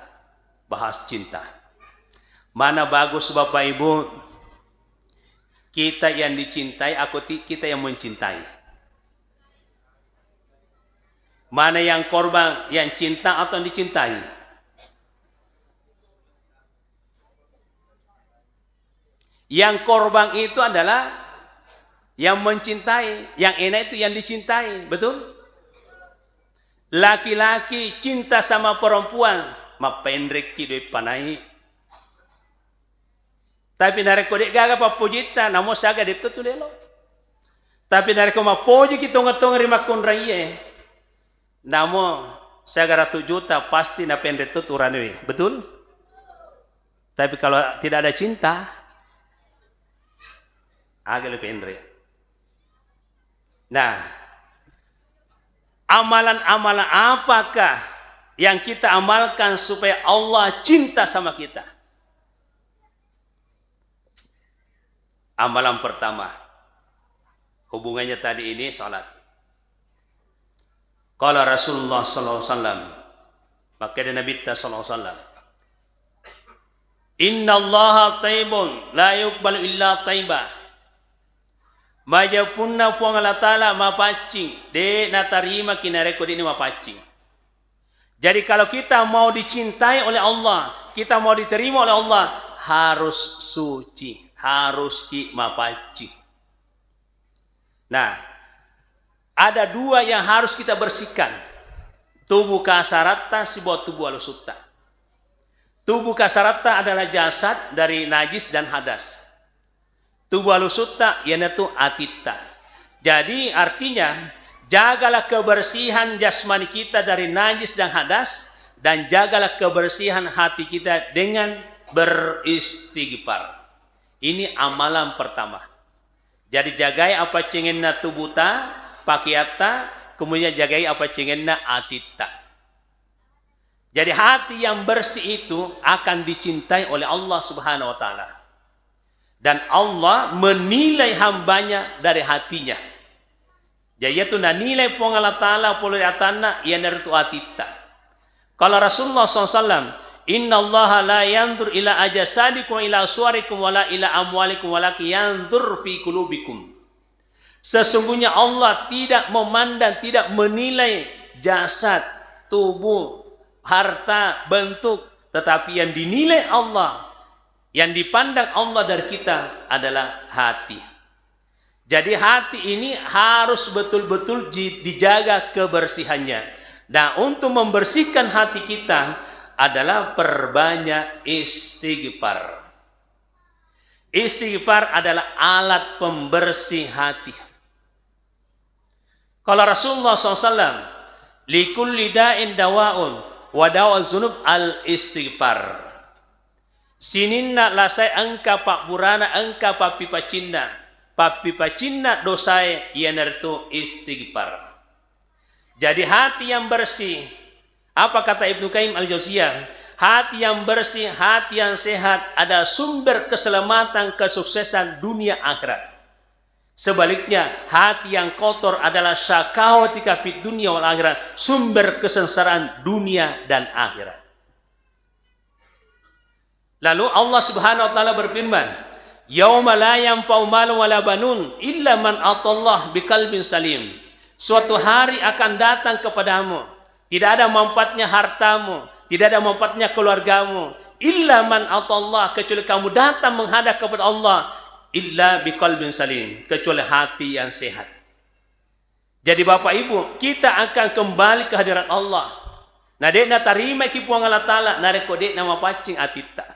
bahas cinta. Mana bagus, Bapak Ibu? Kita yang dicintai atau ti-, kita yang mencintai? Mana yang korban, yang cinta atau yang dicintai? Yang korban itu adalah yang mencintai, yang enak itu yang dicintai, betul? Laki-laki cinta sama perempuan, mappenrekki doi panai. Tapi narekko de'gaga pappojitta, namo siaga detto tu delo. Tapi narekko mappojiki tongeng-tongeng ri makkunraie, namo siaga ratu juta pasti napenre to tu uranewe. Betul? Tapi kalau tidak ada cinta, aga le penre. Nah, amalan-amalan apakah yang kita amalkan supaya Allah cinta sama kita? Amalan pertama, hubungannya tadi ini salat. Qala Rasulullah sallallahu alaihi wasallam, makkeda Nabitta sallallahu alaihi wasallam, "Innallaha thayyibun la yuqbalu illa thayyiba." Maja punna Puang Allah Taala mapaccing, de' natarimaki narekko de'ni mapaccing. Jadi, kalau kita mau dicintai oleh Allah, kita mau diterima oleh Allah, harus suci, harus ki mapaccing. Nah, ada dua yang harus kita bersihkan. Tubuh kasaratta sibawa tubuh alusutta. Tubuh kasaratta adalah jasad dari najis dan hadas. Tubuh alusutta iyanatu atitta. Jadi, artinya, jagalah kebersihan jasmani kita dari najis dan hadas, dan jagalah kebersihan hati kita dengan beristighfar. Ini amalan pertama. Jadi, jagai apaccingenna tubuta, pakeatta, kemudian jagai apaccingenna atitta. Jadi, hati yang bersih itu akan dicintai oleh Allah Subhanahu wa Ta'ala. Dan Allah menilai hambanya dari hatinya. Jadi, iyatu nanilai Puang Allah Ta'ala pole ri atanna, iyanaritu atitta. Qala Rasulullah sallallahu alaihi wasallam, "Innallaha la yanzur ila ajsadikum, ila suwarikum, wala ila amwalikum, walakin yanzur fi qulubikum." Sesungguhnya Allah tidak memandang, tidak menilai jasad, tubuh, harta, bentuk, tetapi yang dinilai Allah, yang dipandang Allah dari kita adalah hati. Jadi, hati ini harus betul-betul ji-, dijaga kebersihannya. Nah, untuk membersihkan hati kita adalah perbanyak istighfar. Istighfar adalah alat pembersih hati. Qala Rasulullah sallallahu alaihi wasallam, "Likulli da'in dawa'un, wa dawa'u dzunub al-istighfar." Sininna lasae engka pabburana, engka pappipacinna. Pappipacinna dosae iyanaritu istighfar. Jadi, hati yang bersih, apa kata Ibnu Qayyim Al-Jauziyah? Hati yang bersih, hati yang sehat adalah sumber keselamatan, kesuksesan dunia akhirat. Sebaliknya, hati yang kotor adalah syaqawatika fid dunya wal akhirat, sumber kesengsaraan dunia dan akhirat. Lalu Allah Subhanahu wa Ta'ala berfirman, "Yauma la yanfa'u malun wala banun illa man atallah biqalbin salim." Suatu hari akan datang kepadamu, tidak ada manfaatnya hartamu, tidak ada manfaatnya keluargamu, illa man atallah, kecuali kamu datang menghadap kepada Allah, illa biqalbin salim, kecuali hati yang sehat. Jadi Bapak Ibu, kita akan kembali ke hadirat Allah. Na de'na tarimaki Puang Allah Ta'ala, narekko de'na mapaccing atitta.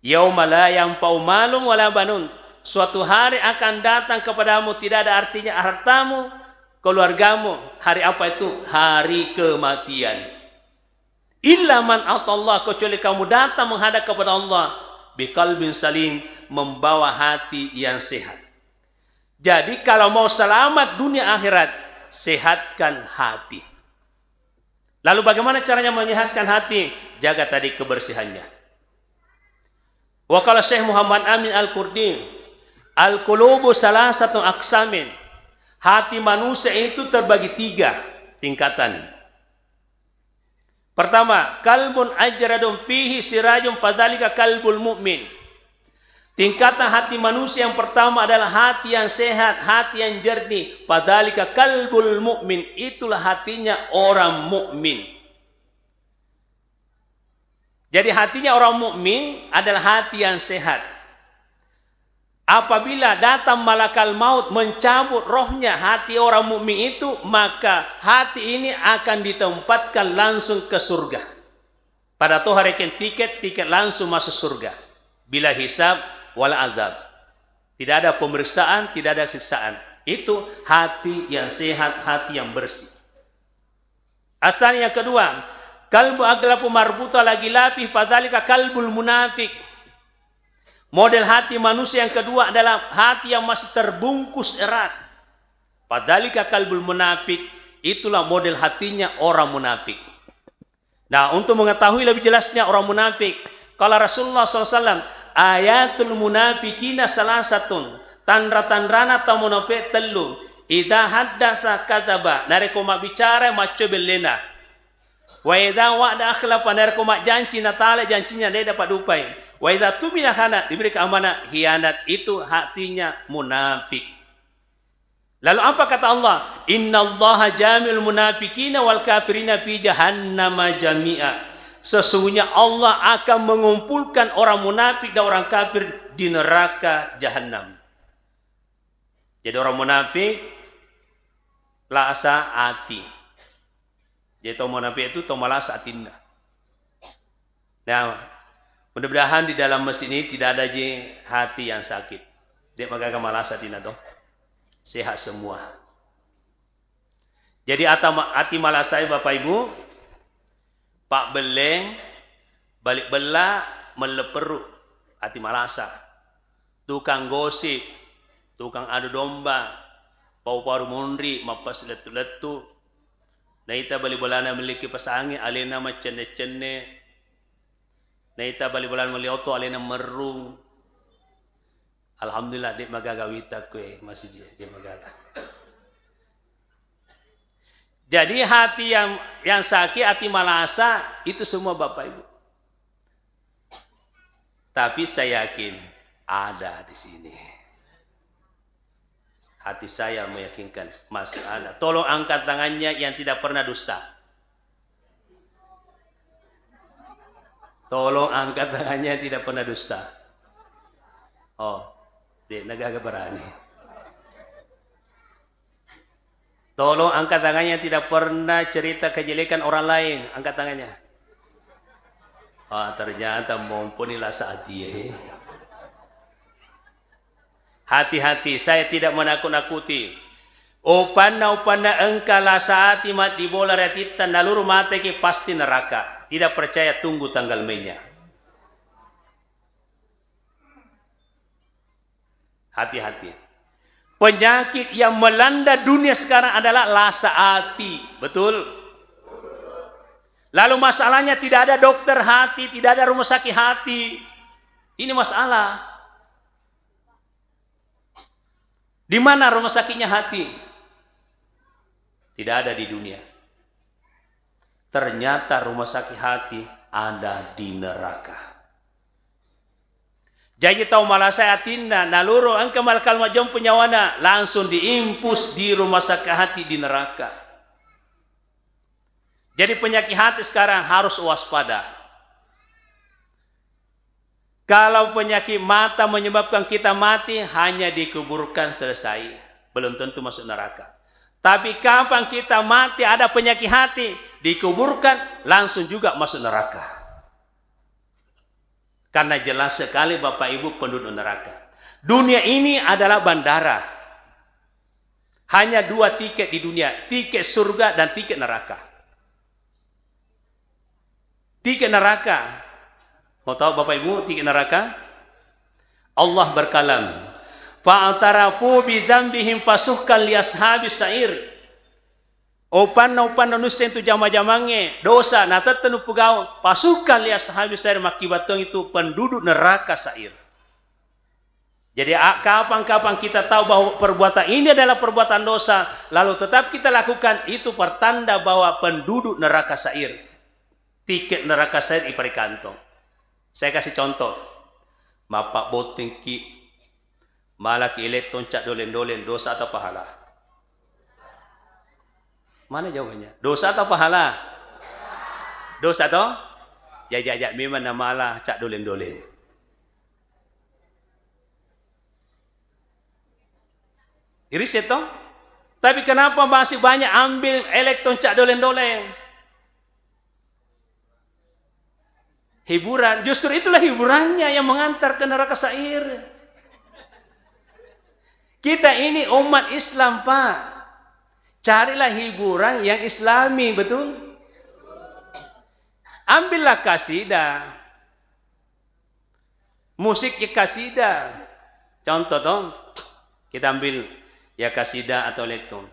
Yauma la yanfa'u malun wala banun. Suatu hari akan datang kepadamu, tidak ada artinya hartamu, keluargamu. Hari apa itu? Hari kematian. Illa man atallah, kecuali kamu datang menghadap kepada Allah, biqalbin salim, membawa hati yang sehat. Jadi kalau mau selamat dunia akhirat, sehatkan hati. Lalu bagaimana caranya menyehatkan hati? Jaga tadi kebersihannya. Wa qala Syekh Muhammad Amin Al-Kurdi, "Al-qulubu salasatu aqsamin." Hati manusia itu terbagi tiga tingkatan. Pertama, qalbun ajradun fihi sirajun fadzalika qalbul mu'min. Tingkatan hati manusia yang pertama adalah hati yang sehat, hati yang jernih. Fadzalika qalbul mu'min, itulah hatinya orang mukmin. Jadi hatinya orang mukmin adalah hati yang sehat. Apabila datang malakal maut mencabut rohnya hati orang mukmin itu, maka hati ini akan ditempatkan langsung ke surga. Pada toha rekeng tiket, tiket langsung masuk surga. Bila hisab, wala azab. Tidak ada pemeriksaan, tidak ada siksaan. Itu hati yang sehat, hati yang bersih. Asani yang kedua, qalbu aghlafu marbuta ala ghilafi fadzalika qalbul munafik. Model hati manusia yang kedua adalah hati yang masih terbungkus erat. Fadzalika qalbul munafik, itulah model hatinya orang munafik. Nah, untuk mengetahui lebih jelasnya orang munafik, qala Rasulullah sallallahu alaihi wasallam, "Ayatul munafikina salasatun." Tanra-tanrana tau munafik tellu. "Idza haddatsa kadzaba." Narekko mabbicara, macco bellena. "Wa idza wa'ada akhlafa." Narekko majjanci, natala jancinya, de' dapat dupai. "Wa idza tumina khana." Diberi keamanan, hianat. Itu hatinya munafik. Lalu apa kata Allah? "Innallaha jami'ul munafiqina wal kafirina fi jahannama jami'a." Sesungguhnya Allah akan mengumpulkan orang munafik dan orang kafir di neraka jahanam. Jadi orang munafik lasa ati. Jadi tau munafik itu tau malasa atinna. Nah, mudah-mudahan di dalam masjid ini tidak ada ji hati yang sakit. De' magaga malasa atinna to. Sehat semua. Jadi ata ma-, ati malasai Bapak Ibu, pabbelleng, balik bella, melleperru, ati malasa. Tukang gosip, tukang adu domba, pau-pau ri munri, mappasilettu-lettu. Naita bali bolana melli kipas angin, alena maccenne-cenne. Naita bali bolana melli oto, alena merrung. Alhamdulillah, de' magaga wita kue masih dia, de' magaga. Jadi hati yang, yang sakit, hati malasa, itu semua Bapak Ibu. Tapi saya yakin ada di sini. Hati saya meyakinkan masih ada. Tolong angkat tangannya yang tidak pernah dusta. Tolong angkat tangannya yang tidak pernah dusta. Oh, de' nagaga berani. Tolong angkat tangannya yang tidak pernah cerita kejelekan orang lain. Angkat tangannya. Wah, ternyata momponi lasa atie. Hati-hati, saya tidak menakut-nakuti. Upanna-upanna engka lasa ati maddibola ri atitta, naluru mateki, pasti neraka. Tidak percaya, tunggu tanggal mainnya. Hati-hati. Penyakit yang melanda dunia sekarang adalah lasa ati. Betul? Lalu masalahnya tidak ada dokter hati, tidak ada rumah sakit hati. Ini masalah. Di mana rumah sakitnya hati? Tidak ada di dunia. Ternyata rumah sakit hati ada di neraka. Jaji tau malasai atinna, naluru engka malakal majjompu nyawana, langsung diimpus di rumah sakit hati di neraka. Jadi penyakit hati sekarang harus waspada. Kalau penyakit mata menyebabkan kita mati, hanya dikuburkan, selesai. Belum tentu masuk neraka. Tapi kapan kita mati ada penyakit hati, dikuburkan, langsung juga masuk neraka. Karena jelas sekali Bapak Ibu penduduk neraka. Dunia ini adalah bandara. Hanya dua tiket di dunia, tiket surga dan tiket neraka. Tiket neraka. Mau tahu Bapak Ibu tiket neraka? Allah berkalam, "Fa'tarafu bi zambihim fasuhkan li ashabis sa'ir." Upanna-upanna nusseng tu jama-jamangnge dosa natette nupugau, pasuhkan li ashabis sa'ir, makkibattuang itu penduduk neraka sa'ir. Jadi, a-, kapan-kapan kita tahu bahwa perbuatan ini adalah perbuatan dosa, lalu tetap kita lakukan, itu pertanda bahwa penduduk neraka sa'ir. Tiket neraka sa'ir iparikantong. Saya kasih contoh. Mappabbottingki, malaki elektron cap doleng-doleng, dosa atau pahala? Mana jawabannya? Dosa atau pahala? Dosa toh? Ya, ya, ya, memang namala cap doleng-doleng. Iri seto? Tapi kenapa masih banyak ambil elektron cap doleng-doleng? Hiburan, justru itulah hiburannya yang mengantar ke neraka sa'ir. Kita ini umat Islam, Pak. Carilah hiburan yang Islami, betul? Ambillah kasidah. Musik ya kasidah. Contoh toh, kita ambil ya kasidah atau elektron.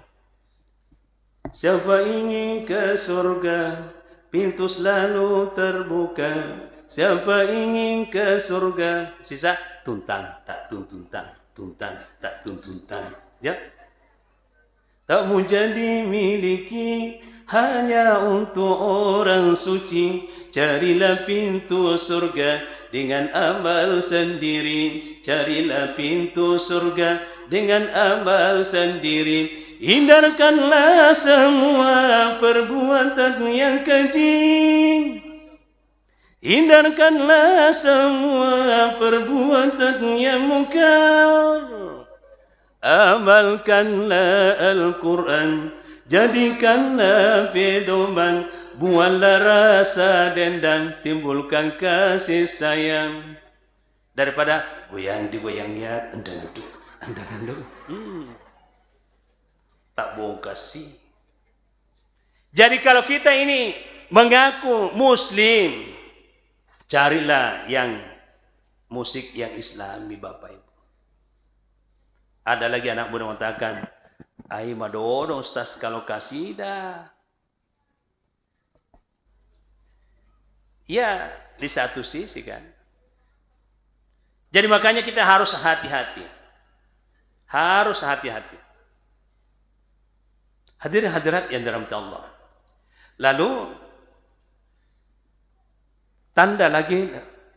Siapa ingin ke surga, pintu selalu terbuka. Siapa ingin ke surga, sisa tuntang tak tun tuntang, tuntang tak tun tuntang. Ya. Tak menjadi miliki hanya untuk orang suci. Carilah pintu surga dengan amal sendiri. Carilah pintu surga dengan amal sendiri. Hindarkanlah semua perbuatan yang keji. Hindarkanlah semua perbuatan yang mungkar. Amalkanlah Al-Quran, jadikanlah pedoman, buanglah rasa dendam, timbulkan kasih sayang. Daripada goyang digoyang ya, endang enduk, endang enduk. Hmm. Tak bongkar sih. Jadi kalau kita ini mengaku muslim, carilah yang musik yang islami, Bapak Ibu. Ada lagi anak muda mengatakan, "Ai madodong Ustaz kalau kasidah." Ya, di satu sisi kan. Jadi makanya kita harus hati-hati. Harus hati-hati. Hadirin hadirat yang dirahmati Allah. Lalu tanda lagi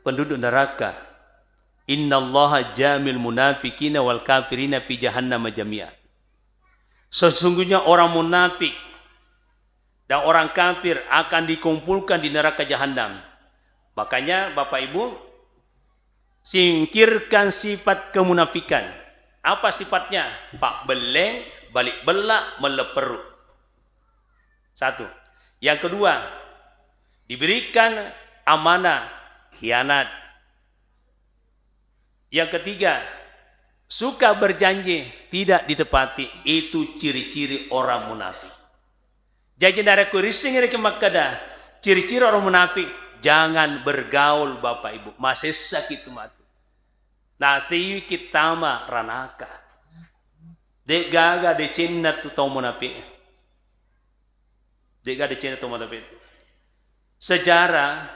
penduduk neraka. "Innallaha jamil munafiqina wal kafirina fi jahannama jami'a." Sesungguhnya orang munafik dan orang kafir akan dikumpulkan di neraka jahanam. Makanya, Bapak Ibu, singkirkan sifat kemunafikan. Apa sifatnya? Pak belleng, balik bella, melleperu. Satu. Yang kedua, diberikan amanah, khianat. Yang ketiga, suka berjanji, tidak ditepati. Itu ciri-ciri orang munafik. Jaji narekko risseng rekeng makkeda ciri-ciri orang munafik, jangan bergaul, Bapak Ibu. Masessaki tu matu. Natiwiki tama ranaka. De'gaga decenna tu tau munafik. De'gaga decenna tau munafik tu. Sejarah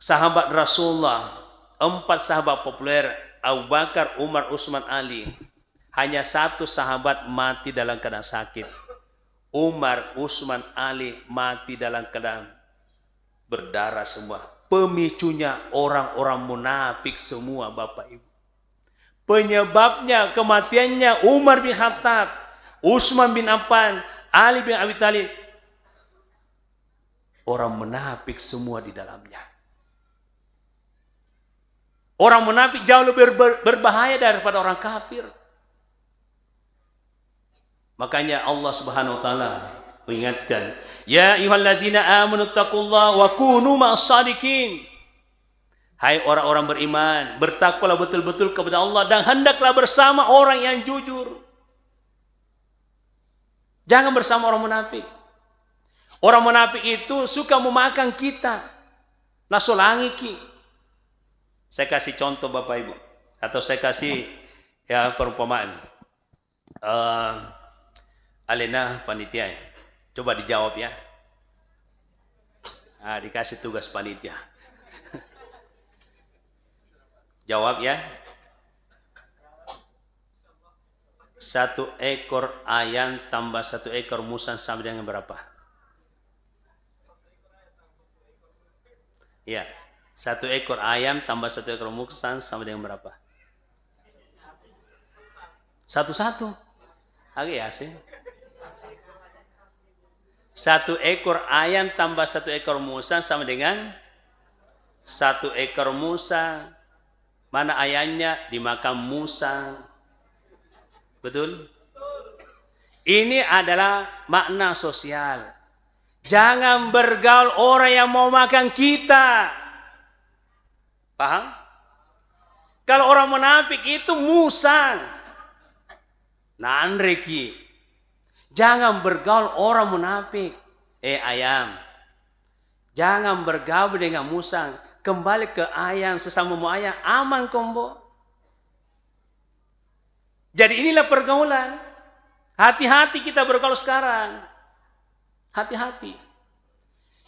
sahabat Rasulullah, empat sahabat populer, Abu Bakar, Umar, Utsman, Ali. Hanya satu sahabat mati dalam keadaan sakit. Umar, Utsman, Ali mati dalam keadaan berdarah semua. Pemicunya orang-orang munafik semua, Bapak Ibu. Penyebabnya kematiannya Umar bin Khattab, Utsman bin Affan, Ali bin Abi Thalib. Orang munafik semua di dalamnya. Orang munafik jauh lebih ber-, berbahaya daripada orang kafir. Makanya Allah Subhanahu wa Ta'ala mengingatkan, "Ya ayyuhallazina amanu taqullaha wa kunu ma'as sadiqin." Hai orang-orang beriman, bertakwalah betul-betul kepada Allah dan hendaklah bersama orang yang jujur. Jangan bersama orang munafik. Orang munafik itu suka memakan kita, nasolangiki. Saya kasih contoh Bapak Ibu, atau saya kasih, ya, perumpamaan. Eh, alena panitia ya. Coba dijawab ya. Ah, dikasih tugas panitia. Jawab ya. Satu ekor ayam tambah satu ekor musang sama dengan berapa? Iya. Satu ekor ayam tambah satu ekor musang sama dengan berapa? Satu-satu. Oke, ya sih. Satu ekor ayam tambah satu ekor musang sama dengan satu ekor musang. Mana ayamnya? Dimakan musang. Betul? Ini adalah makna sosial. Jangan bergaul orang yang mau makan kita. Paham? Kalau orang munafik itu musang. Nanreki. Jangan bergaul orang munafik. Eh, ayam. Jangan bergaul dengan musang. Kembali ke ayam, sesamamu ayam, aman kombo. Jadi inilah pergaulan. Hati-hati kita bergaul sekarang. Hati-hati.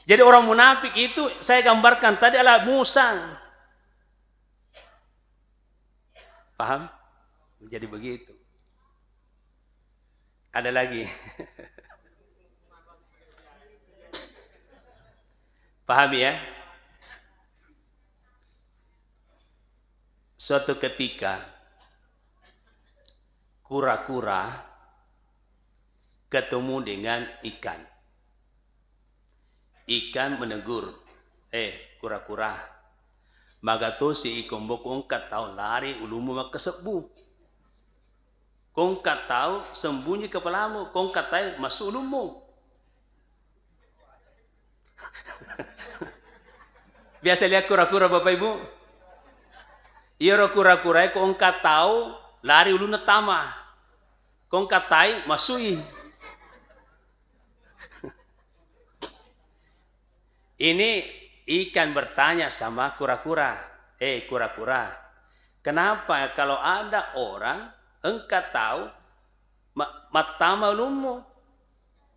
Jadi orang munafik itu saya gambarkan tadi adalah musang. Paham? Jadi begitu. Ada lagi. Pahami ya? Suatu ketika kura-kura ketemu dengan ikan. Ikan menegur, "Eh, kura-kura, magatosi iko mboko engka tau lari ulummu makkasebbu. Ko engka tau sembunyi kepalamu, ko engka tai massu ulummu." Biasa lihat kura-kura, Bapak Ibu? Iyaro kura-kurae ko engka tau lari ulunna tama. Ko engka tai masui. Ini ikan bertanya sama kura-kura, "Eh, kura-kura, kenapa kalau ada orang engka tau ma-, mattama ulummu,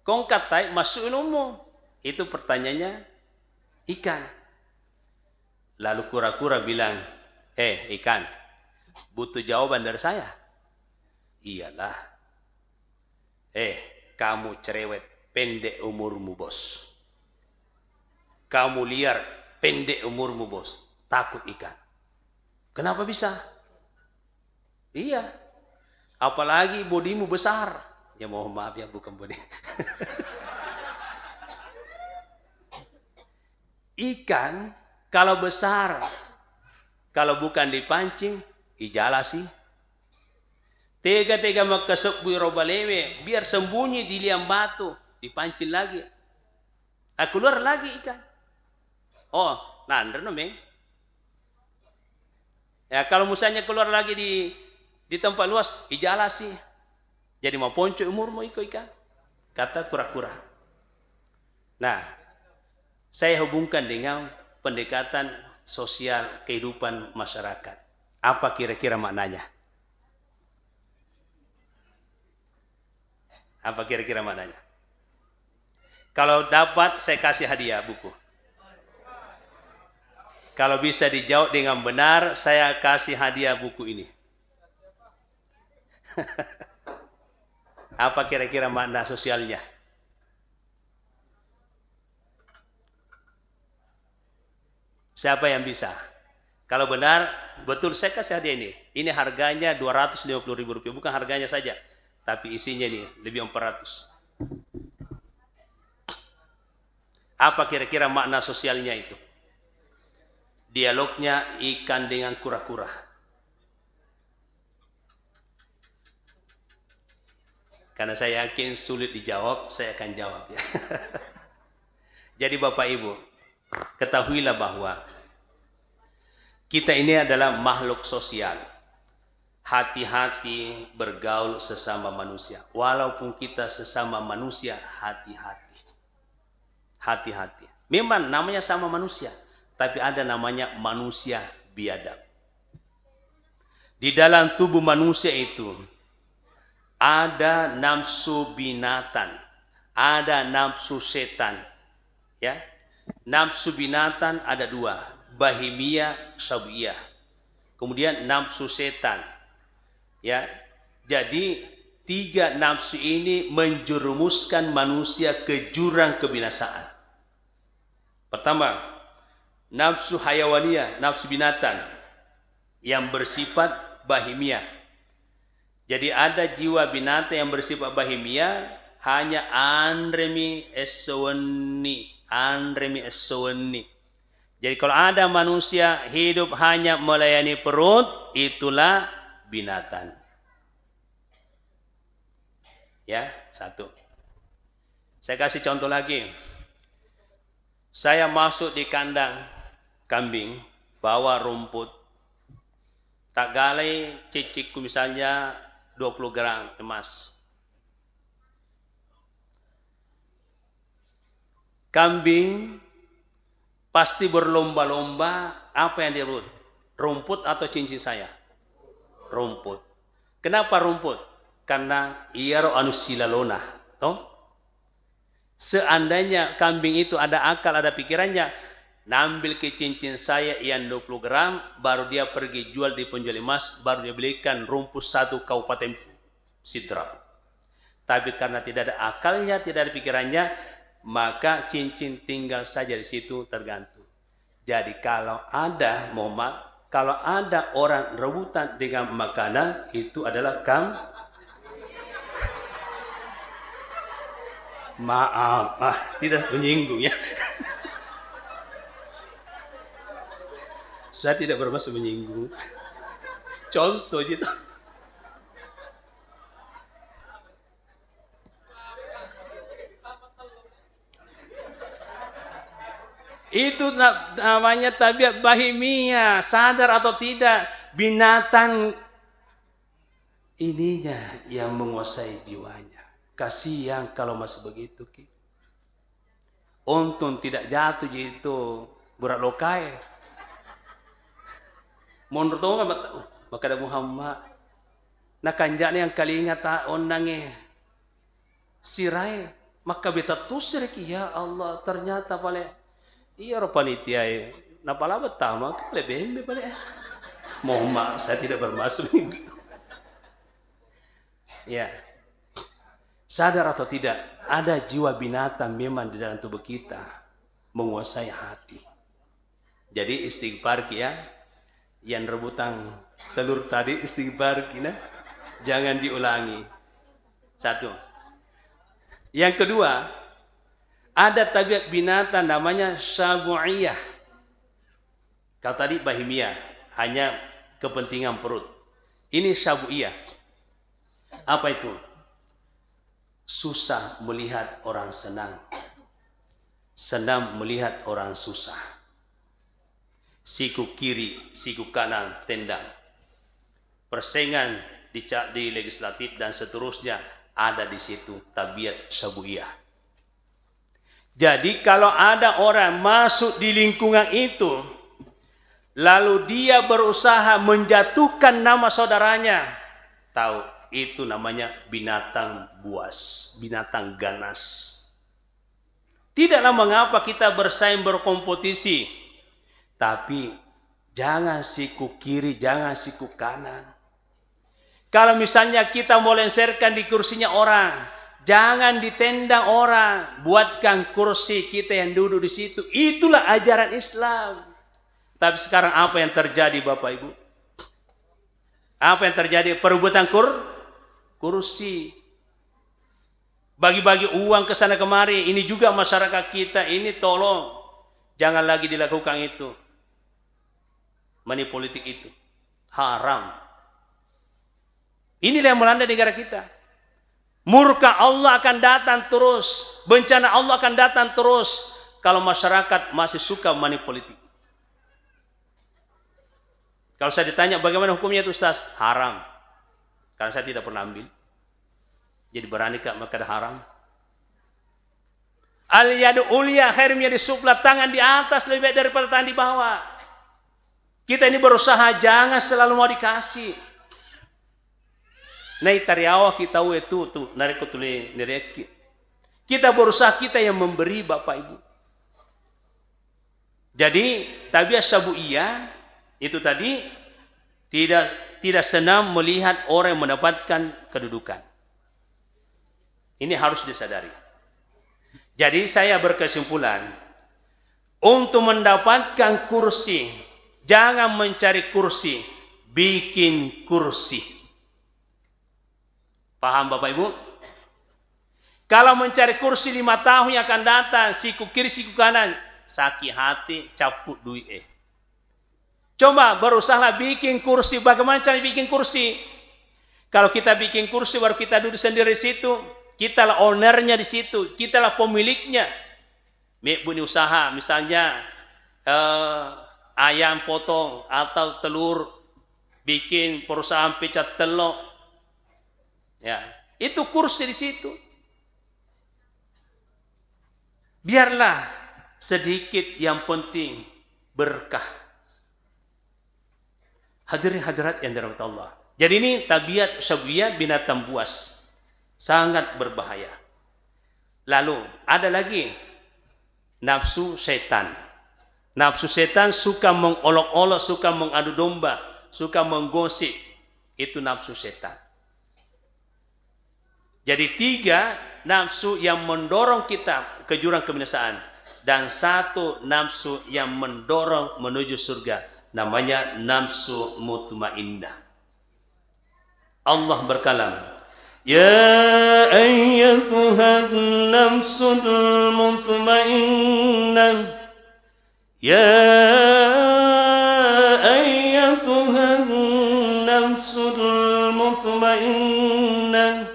ko engka tai massu ulummu?" Itu pertanyaannya ikan. Lalu kura-kura bilang, "Eh, ikan, butuh jawaban dari saya?" "Iyalah." "Eh, kamu cerewet, pendek umurmu, Bos. Kamu liar, pendek umurmu, Bos." Takut ikan. "Kenapa bisa?" "Iya. Apalagi bodimu besar." Ya, mohon maaf ya, bukan bodi. Ikan kalau besar, kalau bukan dipancing, ijalasi. Tega-tega makkasebbu ro balewe, biar sembunyi di liang batu, dipancing lagi. Ah, keluar lagi ikan. Oh, nanreno, Meng. Ya, kalau misalnya keluar lagi di, di tempat luas, ijalasi. Jadi maponco umurmu iko ikan. Kata kura-kura. Nah, saya hubungkan dengan pendekatan sosial kehidupan masyarakat. Apa kira-kira maknanya? Apa kira-kira maknanya? Kalau dapat, saya kasih hadiah buku. Kalau bisa dijawab dengan benar, saya kasih hadiah buku ini. Apa kira-kira makna sosialnya? Siapa yang bisa? Kalau benar, betul, saya kasih hadiah ini. Ini harganya dua ratus lima puluh ribu rupiah, bukan harganya saja, tapi isinya ini lebih empat ratus. Apa kira-kira makna sosialnya itu? Dialognya ikan dengan kura-kura. Karena saya yakin sulit dijawab, saya akan jawab, ya. Jadi, Bapak Ibu, ketahuilah bahwa kita ini adalah makhluk sosial. Hati-hati bergaul sesama manusia. Walaupun kita sesama manusia, hati-hati. Hati-hati. Memang namanya sama manusia, tapi ada namanya manusia biadab. Di dalam tubuh manusia itu ada nafsu binatang, ada nafsu setan. Ya. Nafsu binatang ada dua, bahimiyah, syab'iyah. Kemudian nafsu setan. Ya. Jadi, tiga nafsu ini menjerumuskan manusia ke jurang kebinasaan. Pertama, nafsu hayawaniyah, nafsu binatang yang bersifat bahimiyah. Jadi, ada jiwa binatang yang bersifat bahimiyah, hanya anremi esso wenni, anremi esso wenni. Jadi, kalau ada manusia hidup hanya melayani perut, itulah binatang. Ya, satu. Saya kasih contoh lagi. Saya masuk di kandang kambing, bawa rumput. Taggalai cicikku misalnya dua puluh gram emas. Kambing pasti berlomba-lomba, apa yang dia rebut? Rumput atau cincin saya? Rumput. Kenapa rumput? Karena iyaro anu silalona, toh? Seandainya kambing itu ada akal, ada pikirannya, naambil ke cincin saya yang dua puluh gram, baru dia pergi jual di penjual emas, baru dia belikan rumput satu kabupaten Sidrap. Tapi karena tidak ada akalnya, tidak ada pikirannya, maka cincin tinggal saja di situ tergantung. Jadi kalau ada, mohon maaf, kalau ada orang rebutan dengan makanan, itu adalah kam-, maaf, ah, tidak menyinggung ya. Saya tidak bermaksud menyinggung. Contoh gitu. Itu na-, namanya tabiat bahimia, sadar atau tidak, binatang ininya yang menguasai jiwanya. Kasihan kalau masih begitu, Ki. Untung tidak jatuh ji itu burak lokae. Monro tonga mat-, makkeda Muhammad. Nakanja'na yang kalinga ta onnangnge sirae. Makkabeta tusiriki, ya Allah, ternyata pale iyaro panitiae napalabeng tama, pale bembe pale. Mohon maaf, saya tidak bermaksud begitu. Ya. Sadar atau tidak, ada jiwa binatang memang di dalam tubuh kita, menguasai hati. Jadi istighfar ki ya, yang rebutan telur tadi istighfar ki nah, jangan diulangi. Satu. Yang kedua, ada tabiat binatang namanya syabu'iyah. Kalau tadi bahimia, hanya kepentingan perut. Ini syabu'iyah. Apa itu? Susah melihat orang senang. Senang melihat orang susah. Siku kiri, siku kanan, tendang. Persaingan di ca-, di legislatif dan seterusnya ada di situ, tabiat syabu'iyah. Jadi, kalau ada orang masuk di lingkungan itu, lalu dia berusaha menjatuhkan nama saudaranya, tahu, itu namanya binatang buas, binatang ganas. Tidaklah mengapa kita bersaing, berkompetisi, tapi jangan siku kiri, jangan siku kanan. Kalau misalnya kita mau lengserkan di kursinya orang, jangan ditendang orang, buatkan kursi kita yang duduk di situ. Itulah ajaran Islam. Tapi sekarang apa yang terjadi, Bapak Ibu? Apa yang terjadi? Perebutan kur-, kursi. Bagi-bagi uang ke sana kemari. Ini juga masyarakat kita ini, tolong jangan lagi dilakukan itu. Money politik itu haram. Inilah yang melanda negara kita. Murka Allah akan datang terus, bencana Allah akan datang terus kalau masyarakat masih suka money politik. Kalau saya ditanya, "Bagaimana hukumnya itu, Ustaz?" "Haram." Karena saya tidak pernah ambil. Jadi beranikah makkeda haram? Al yadu ulia khair min yadis sufla, tangan di atas lebih baik daripada tangan di bawah. Kita ini berusaha jangan selalu mau dikasih. Naitariawa kita itu tuh, narekko tuli nirekki. Kita berusaha kita yang memberi, Bapak Ibu. Jadi, tabiat sabu'iyah itu tadi tidak, tidak senang melihat orang yang mendapatkan kedudukan. Ini harus disadari. Jadi, saya berkesimpulan, untuk mendapatkan kursi, jangan mencari kursi, bikin kursi. Paham, Bapak Ibu? Kalau mencari kursi lima tahun yang akan datang, siku kiri, siku kanan, sakit hati, cappu duit, eh. Coba berusahalah bikin kursi. Bagaimana cara bikin kursi? Kalau kita bikin kursi, baru kita duduk sendiri di situ, kitalah ownernya di situ, kitalah pemiliknya. Mebbuni usaha, misalnya, eh, ayam potong atau telur, bikin perusahaan pecah telur. Ya, itu kursi di situ. Biarlah sedikit, yang penting berkah. Hadirin hadirat yang dirahmati Allah. Jadi, ini tabiat sabu'iyah, binatang buas. Sangat berbahaya. Lalu, ada lagi nafsu setan. Nafsu setan suka mengolok-olok, suka mengadu domba, suka menggosip. Itu nafsu setan. Jadi, tiga nafsu yang mendorong kita ke jurang kebinasaan, dan satu nafsu yang mendorong menuju surga, namanya nafsu mutmainnah. Allah berkalam, "Ya ayyatuhan nafsul mutmainnah, ya ayyatuhan nafsul mutmainnah,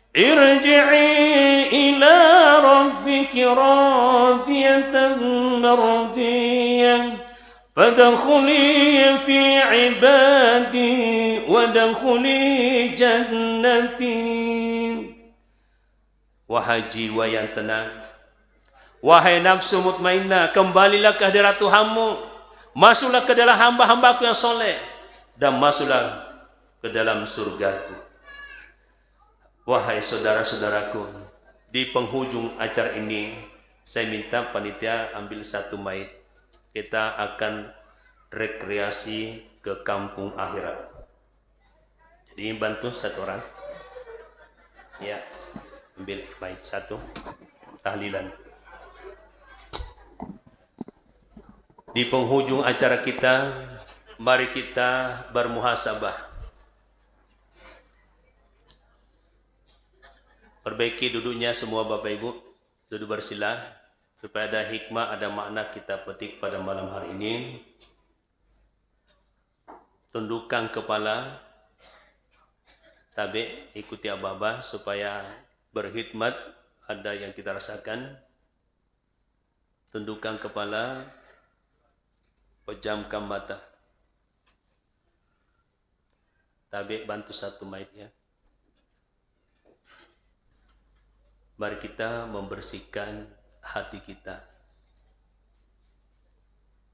irji'i ila rabbiki radiyatan mardiyah, fadkhuli fi ibadi, wadkhuli jannati." Wahai jiwa yang tenang, wahai nafsu mutmainnah, kembalilah ke hadirat Tuhanmu, masuklah ke dalam hamba-hambaku yang soleh, dan masuklah ke dalam surgaku. Wahai saudara-saudaraku, di penghujung acara ini, saya minta panitia ambil satu mic. Kita akan rekreasi ke kampung akhirat. Jadi, bantu satu orang. Ya, ambil mic satu. Tahlilan. Di penghujung acara kita, mari kita bermuhasabah. Perbaiki duduknya semua, Bapak Ibu. Duduk bersila, supaya ada hikmah, ada makna kita petik pada malam hari ini. Tundukkan kepala, tabe, ikuti ababa supaya berkhidmat, ada yang kita rasakan. Tundukkan kepala, pejamkan mata. Tabe, bantu satu mic, ya. Mari kita membersihkan hati kita.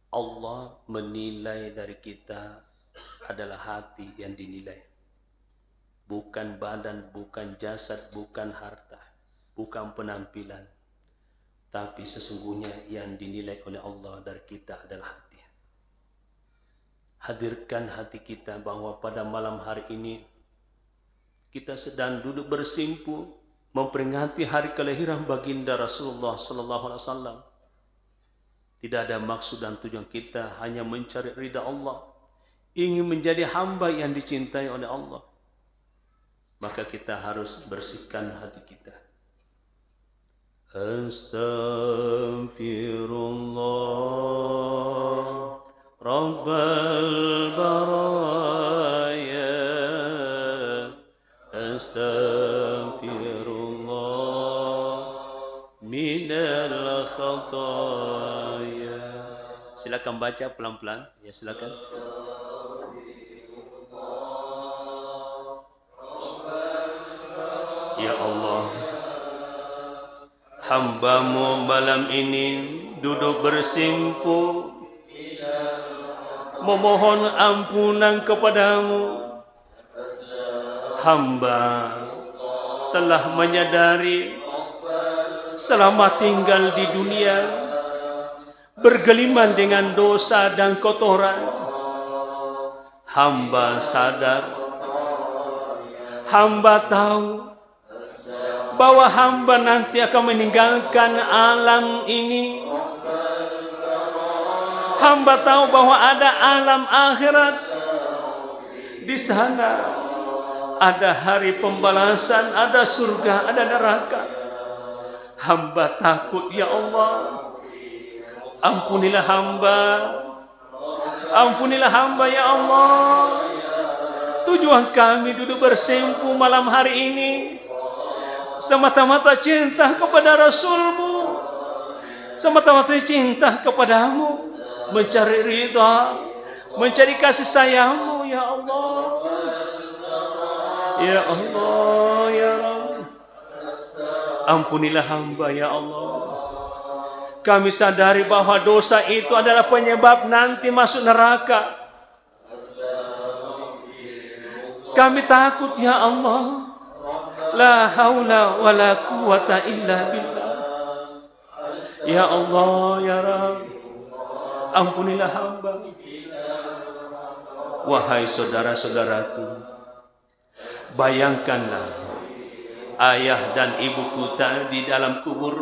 Allah menilai dari kita adalah hati yang dinilai. Bukan badan, bukan jasad, bukan harta, bukan penampilan. Tapi sesungguhnya yang dinilai oleh Allah dari kita adalah hati. Hadirkan hati kita bahwa pada malam hari ini kita sedang duduk bersimpuh memperingati hari kelahiran Baginda Rasulullah sallallahu alaihi wasallam. Tidak ada maksud dan tujuan kita, hanya mencari ridha Allah, ingin menjadi hamba yang dicintai oleh Allah. Maka kita harus bersihkan hati kita. Astaghfirullah Rabbal baraya. Astaghfirullah. minal khataya. Silakan baca pelan-pelan, ya, silakan. Ya Allah, hamba-Mu malam ini duduk bersimpuh memohon ampunan kepada-Mu. Hamba telah menyadari selama tinggal di dunia bergelimang dengan dosa dan kotoran. Hamba sadar, hamba tahu bahwa hamba nanti akan meninggalkan alam ini. Hamba tahu bahwa ada alam akhirat. Di sana ada hari pembalasan, ada surga, ada neraka. Hamba takut, ya Allah. Ampunilah hamba. Ampunilah hamba, ya Allah. Tujuan kami duduk bersimpuh malam hari ini semata-mata cinta kepada Rasul-Mu, semata-mata cinta kepada-Mu, mencari ridha, mencari kasih sayang-Mu, ya Allah. Ya Allah, ya Rabb. Ampunilah hamba, ya Allah. Kami sadari bahwa dosa itu adalah penyebab nanti masuk neraka. Kami takut, ya Allah. La haula wa la quwwata illa billah. Ya Allah, ya Rabb, ampunilah hamba. Wahai saudara-saudaraku, bayangkanlah ayah dan ibu kita di dalam kubur.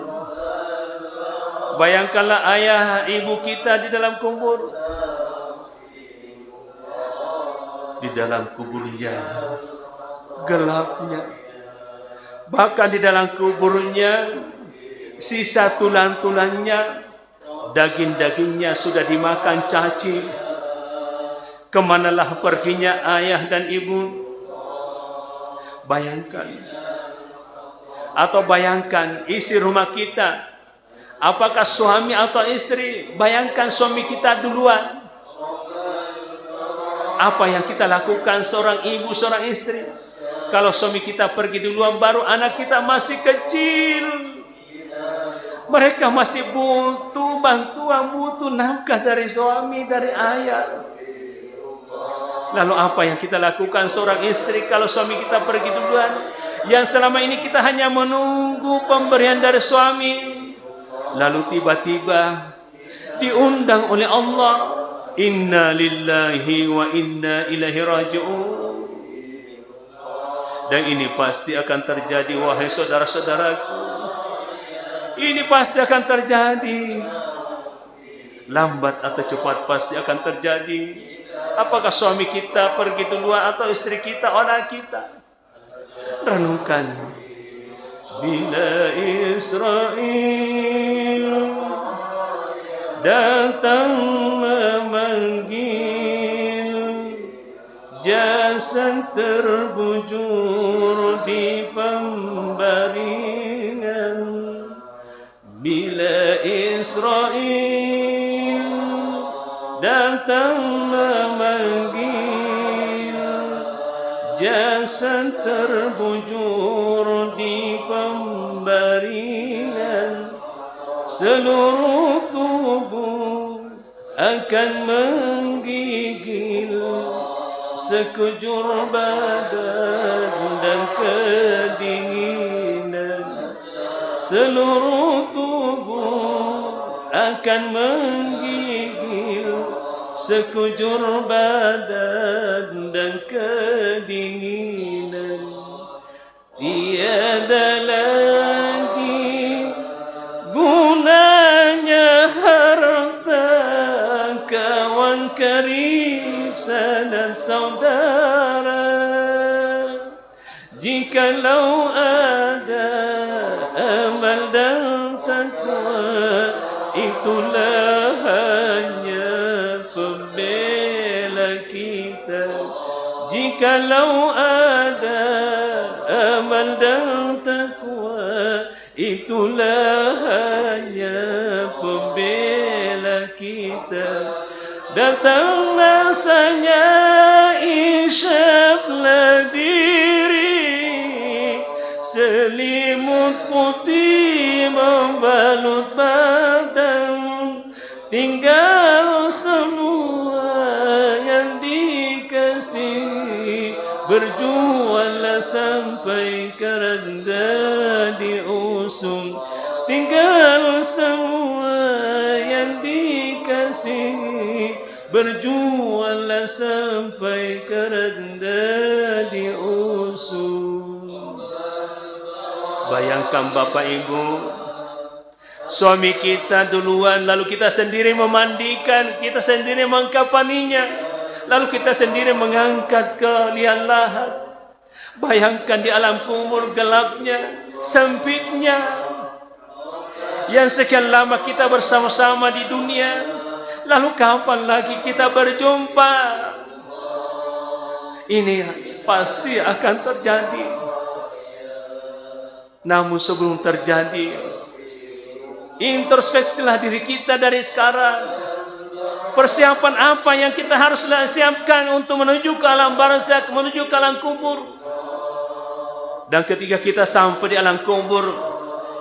Bayangkanlah ayah ibu kita di dalam kubur. Di dalam kuburnya, gelapnya. Bahkan di dalam kuburnya, sisa tulang-tulangnya, daging-dagingnya sudah dimakan cacing. Kemanalah perginya ayah dan ibu? Bayangkan. Atau bayangkan isi rumah kita. Apakah suami atau istri? Bayangkan suami kita duluan. Apa yang kita lakukan seorang ibu, seorang istri? Kalau suami kita pergi duluan, baru anak kita masih kecil. Mereka masih butuh bantuan, butuh nafkah dari suami, dari ayah. Lalu apa yang kita lakukan seorang istri kalau suami kita pergi duluan? Yang selama ini kita hanya menunggu pemberian dari suami. Lalu tiba-tiba diundang oleh Allah. Inna lillahi wa inna ilaihi raji'un. Dan ini pasti akan terjadi, wahai saudara-saudaraku. Ini pasti akan terjadi. Lambat atau cepat pasti akan terjadi. Apakah suami kita pergi duluan atau istri kita, anak kita? Renungkan. Bila Israel datang memanggil, jasad terbujur di pembaringan. Bila Israel datang memanggil, jasad terbujur di pembaringan, seluruh tubuh akan menggigil, sekujur badan dan kedinginan. Seluruh tubuh akan menggigil, sekujur badan dan kedinginan. Tiada lagi gunanya harta, kawan karib, sanak saudara, jikalau ada amal dan takwa, itulah hanya pembela kita. Jikalau ada amal dan takwa, Itulah hanya pembela kita. Datang masanya isyaplah diri, selimut putih membalut badan. Tinggal semua yang dikasih, berjuanglah sampai keranda diusung. Tinggal semua yang dikasih, berjuanglah sampai keranda diusung. Bayangkan Bapak Ibu, suami kita duluan, lalu kita sendiri memandikan, kita sendiri mengkapaninya, lalu kita sendiri mengangkat ke liang lahat. Bayangkan di alam kubur gelapnya, sempitnya, yang sekian lama kita bersama-sama di dunia, lalu kapan lagi kita berjumpa? Ini pasti akan terjadi. Namun sebelum terjadi, introspeksilah diri kita dari sekarang. Persiapan apa yang kita harus siapkan untuk menuju ke alam barzakh, menuju ke alam kubur? Dan ketika kita sampai di alam kubur,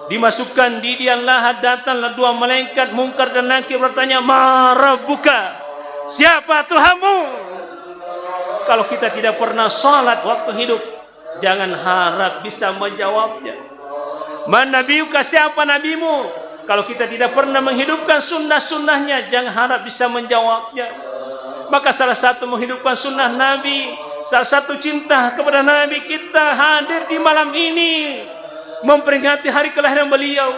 dimasukkan di liang lahat, datanglah dua malaikat Mungkar dan Nakir bertanya, "Ma rabbuka?" Siapa Tuhanmu? Kalau kita tidak pernah salat waktu hidup, jangan harap bisa menjawabnya. "Man nabiyuka?" Siapa nabimu? Kalau kita tidak pernah menghidupkan sunnah-sunnahnya, jangan harap bisa menjawabnya. Maka salah satu menghidupkan sunnah Nabi, salah satu cinta kepada Nabi, kita hadir di malam ini memperingati hari kelahiran beliau.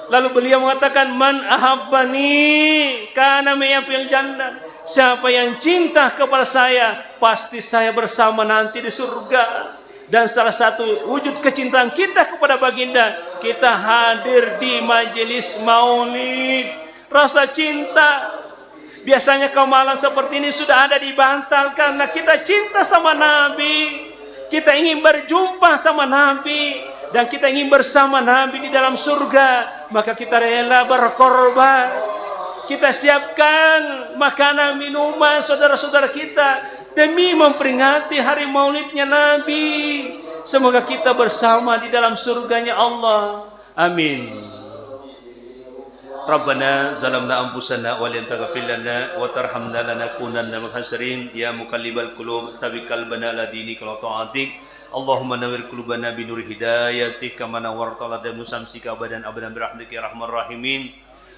Lalu beliau mengatakan, "Man ahabbani kana ma'i fil jannah." Siapa yang cinta kepada saya, pasti saya bersama nanti di surga. Dan salah satu wujud kecintaan kita kepada Baginda, kita hadir di majelis maulid. Rasa cinta. Biasanya kalau malam seperti ini sudah ada di bantal karena kita cinta sama Nabi. Kita ingin berjumpa sama Nabi dan kita ingin bersama Nabi di dalam surga, maka kita rela berkorban. Kita siapkan makanan, minuman, saudara-saudara kita demi memperingati hari maulidnya Nabi. Semoga kita bersama di dalam surganya Allah. Amin. Rabbana zalamna anfusana wa lam taghfir lana wa tarhamna lanakunanna minal khasirin. Ya muqallibal qulub, tsabbit qalbana ala dinika wa ta'atik. Allahumma nawwir qulubana bi nuri hidayatik kama nawwarta ala dami syamsika abadan abadan bi rahmatika ya arhamar rahimin.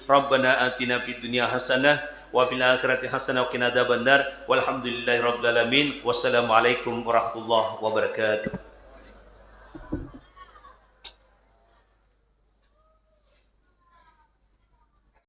Rabbana atina fid dunya hasanah wa fil akhirati hasanah wa qina adzabannar. Walhamdulillahi rabbil alamin. Wassalamualaikum warahmatullahi wabarakatuh.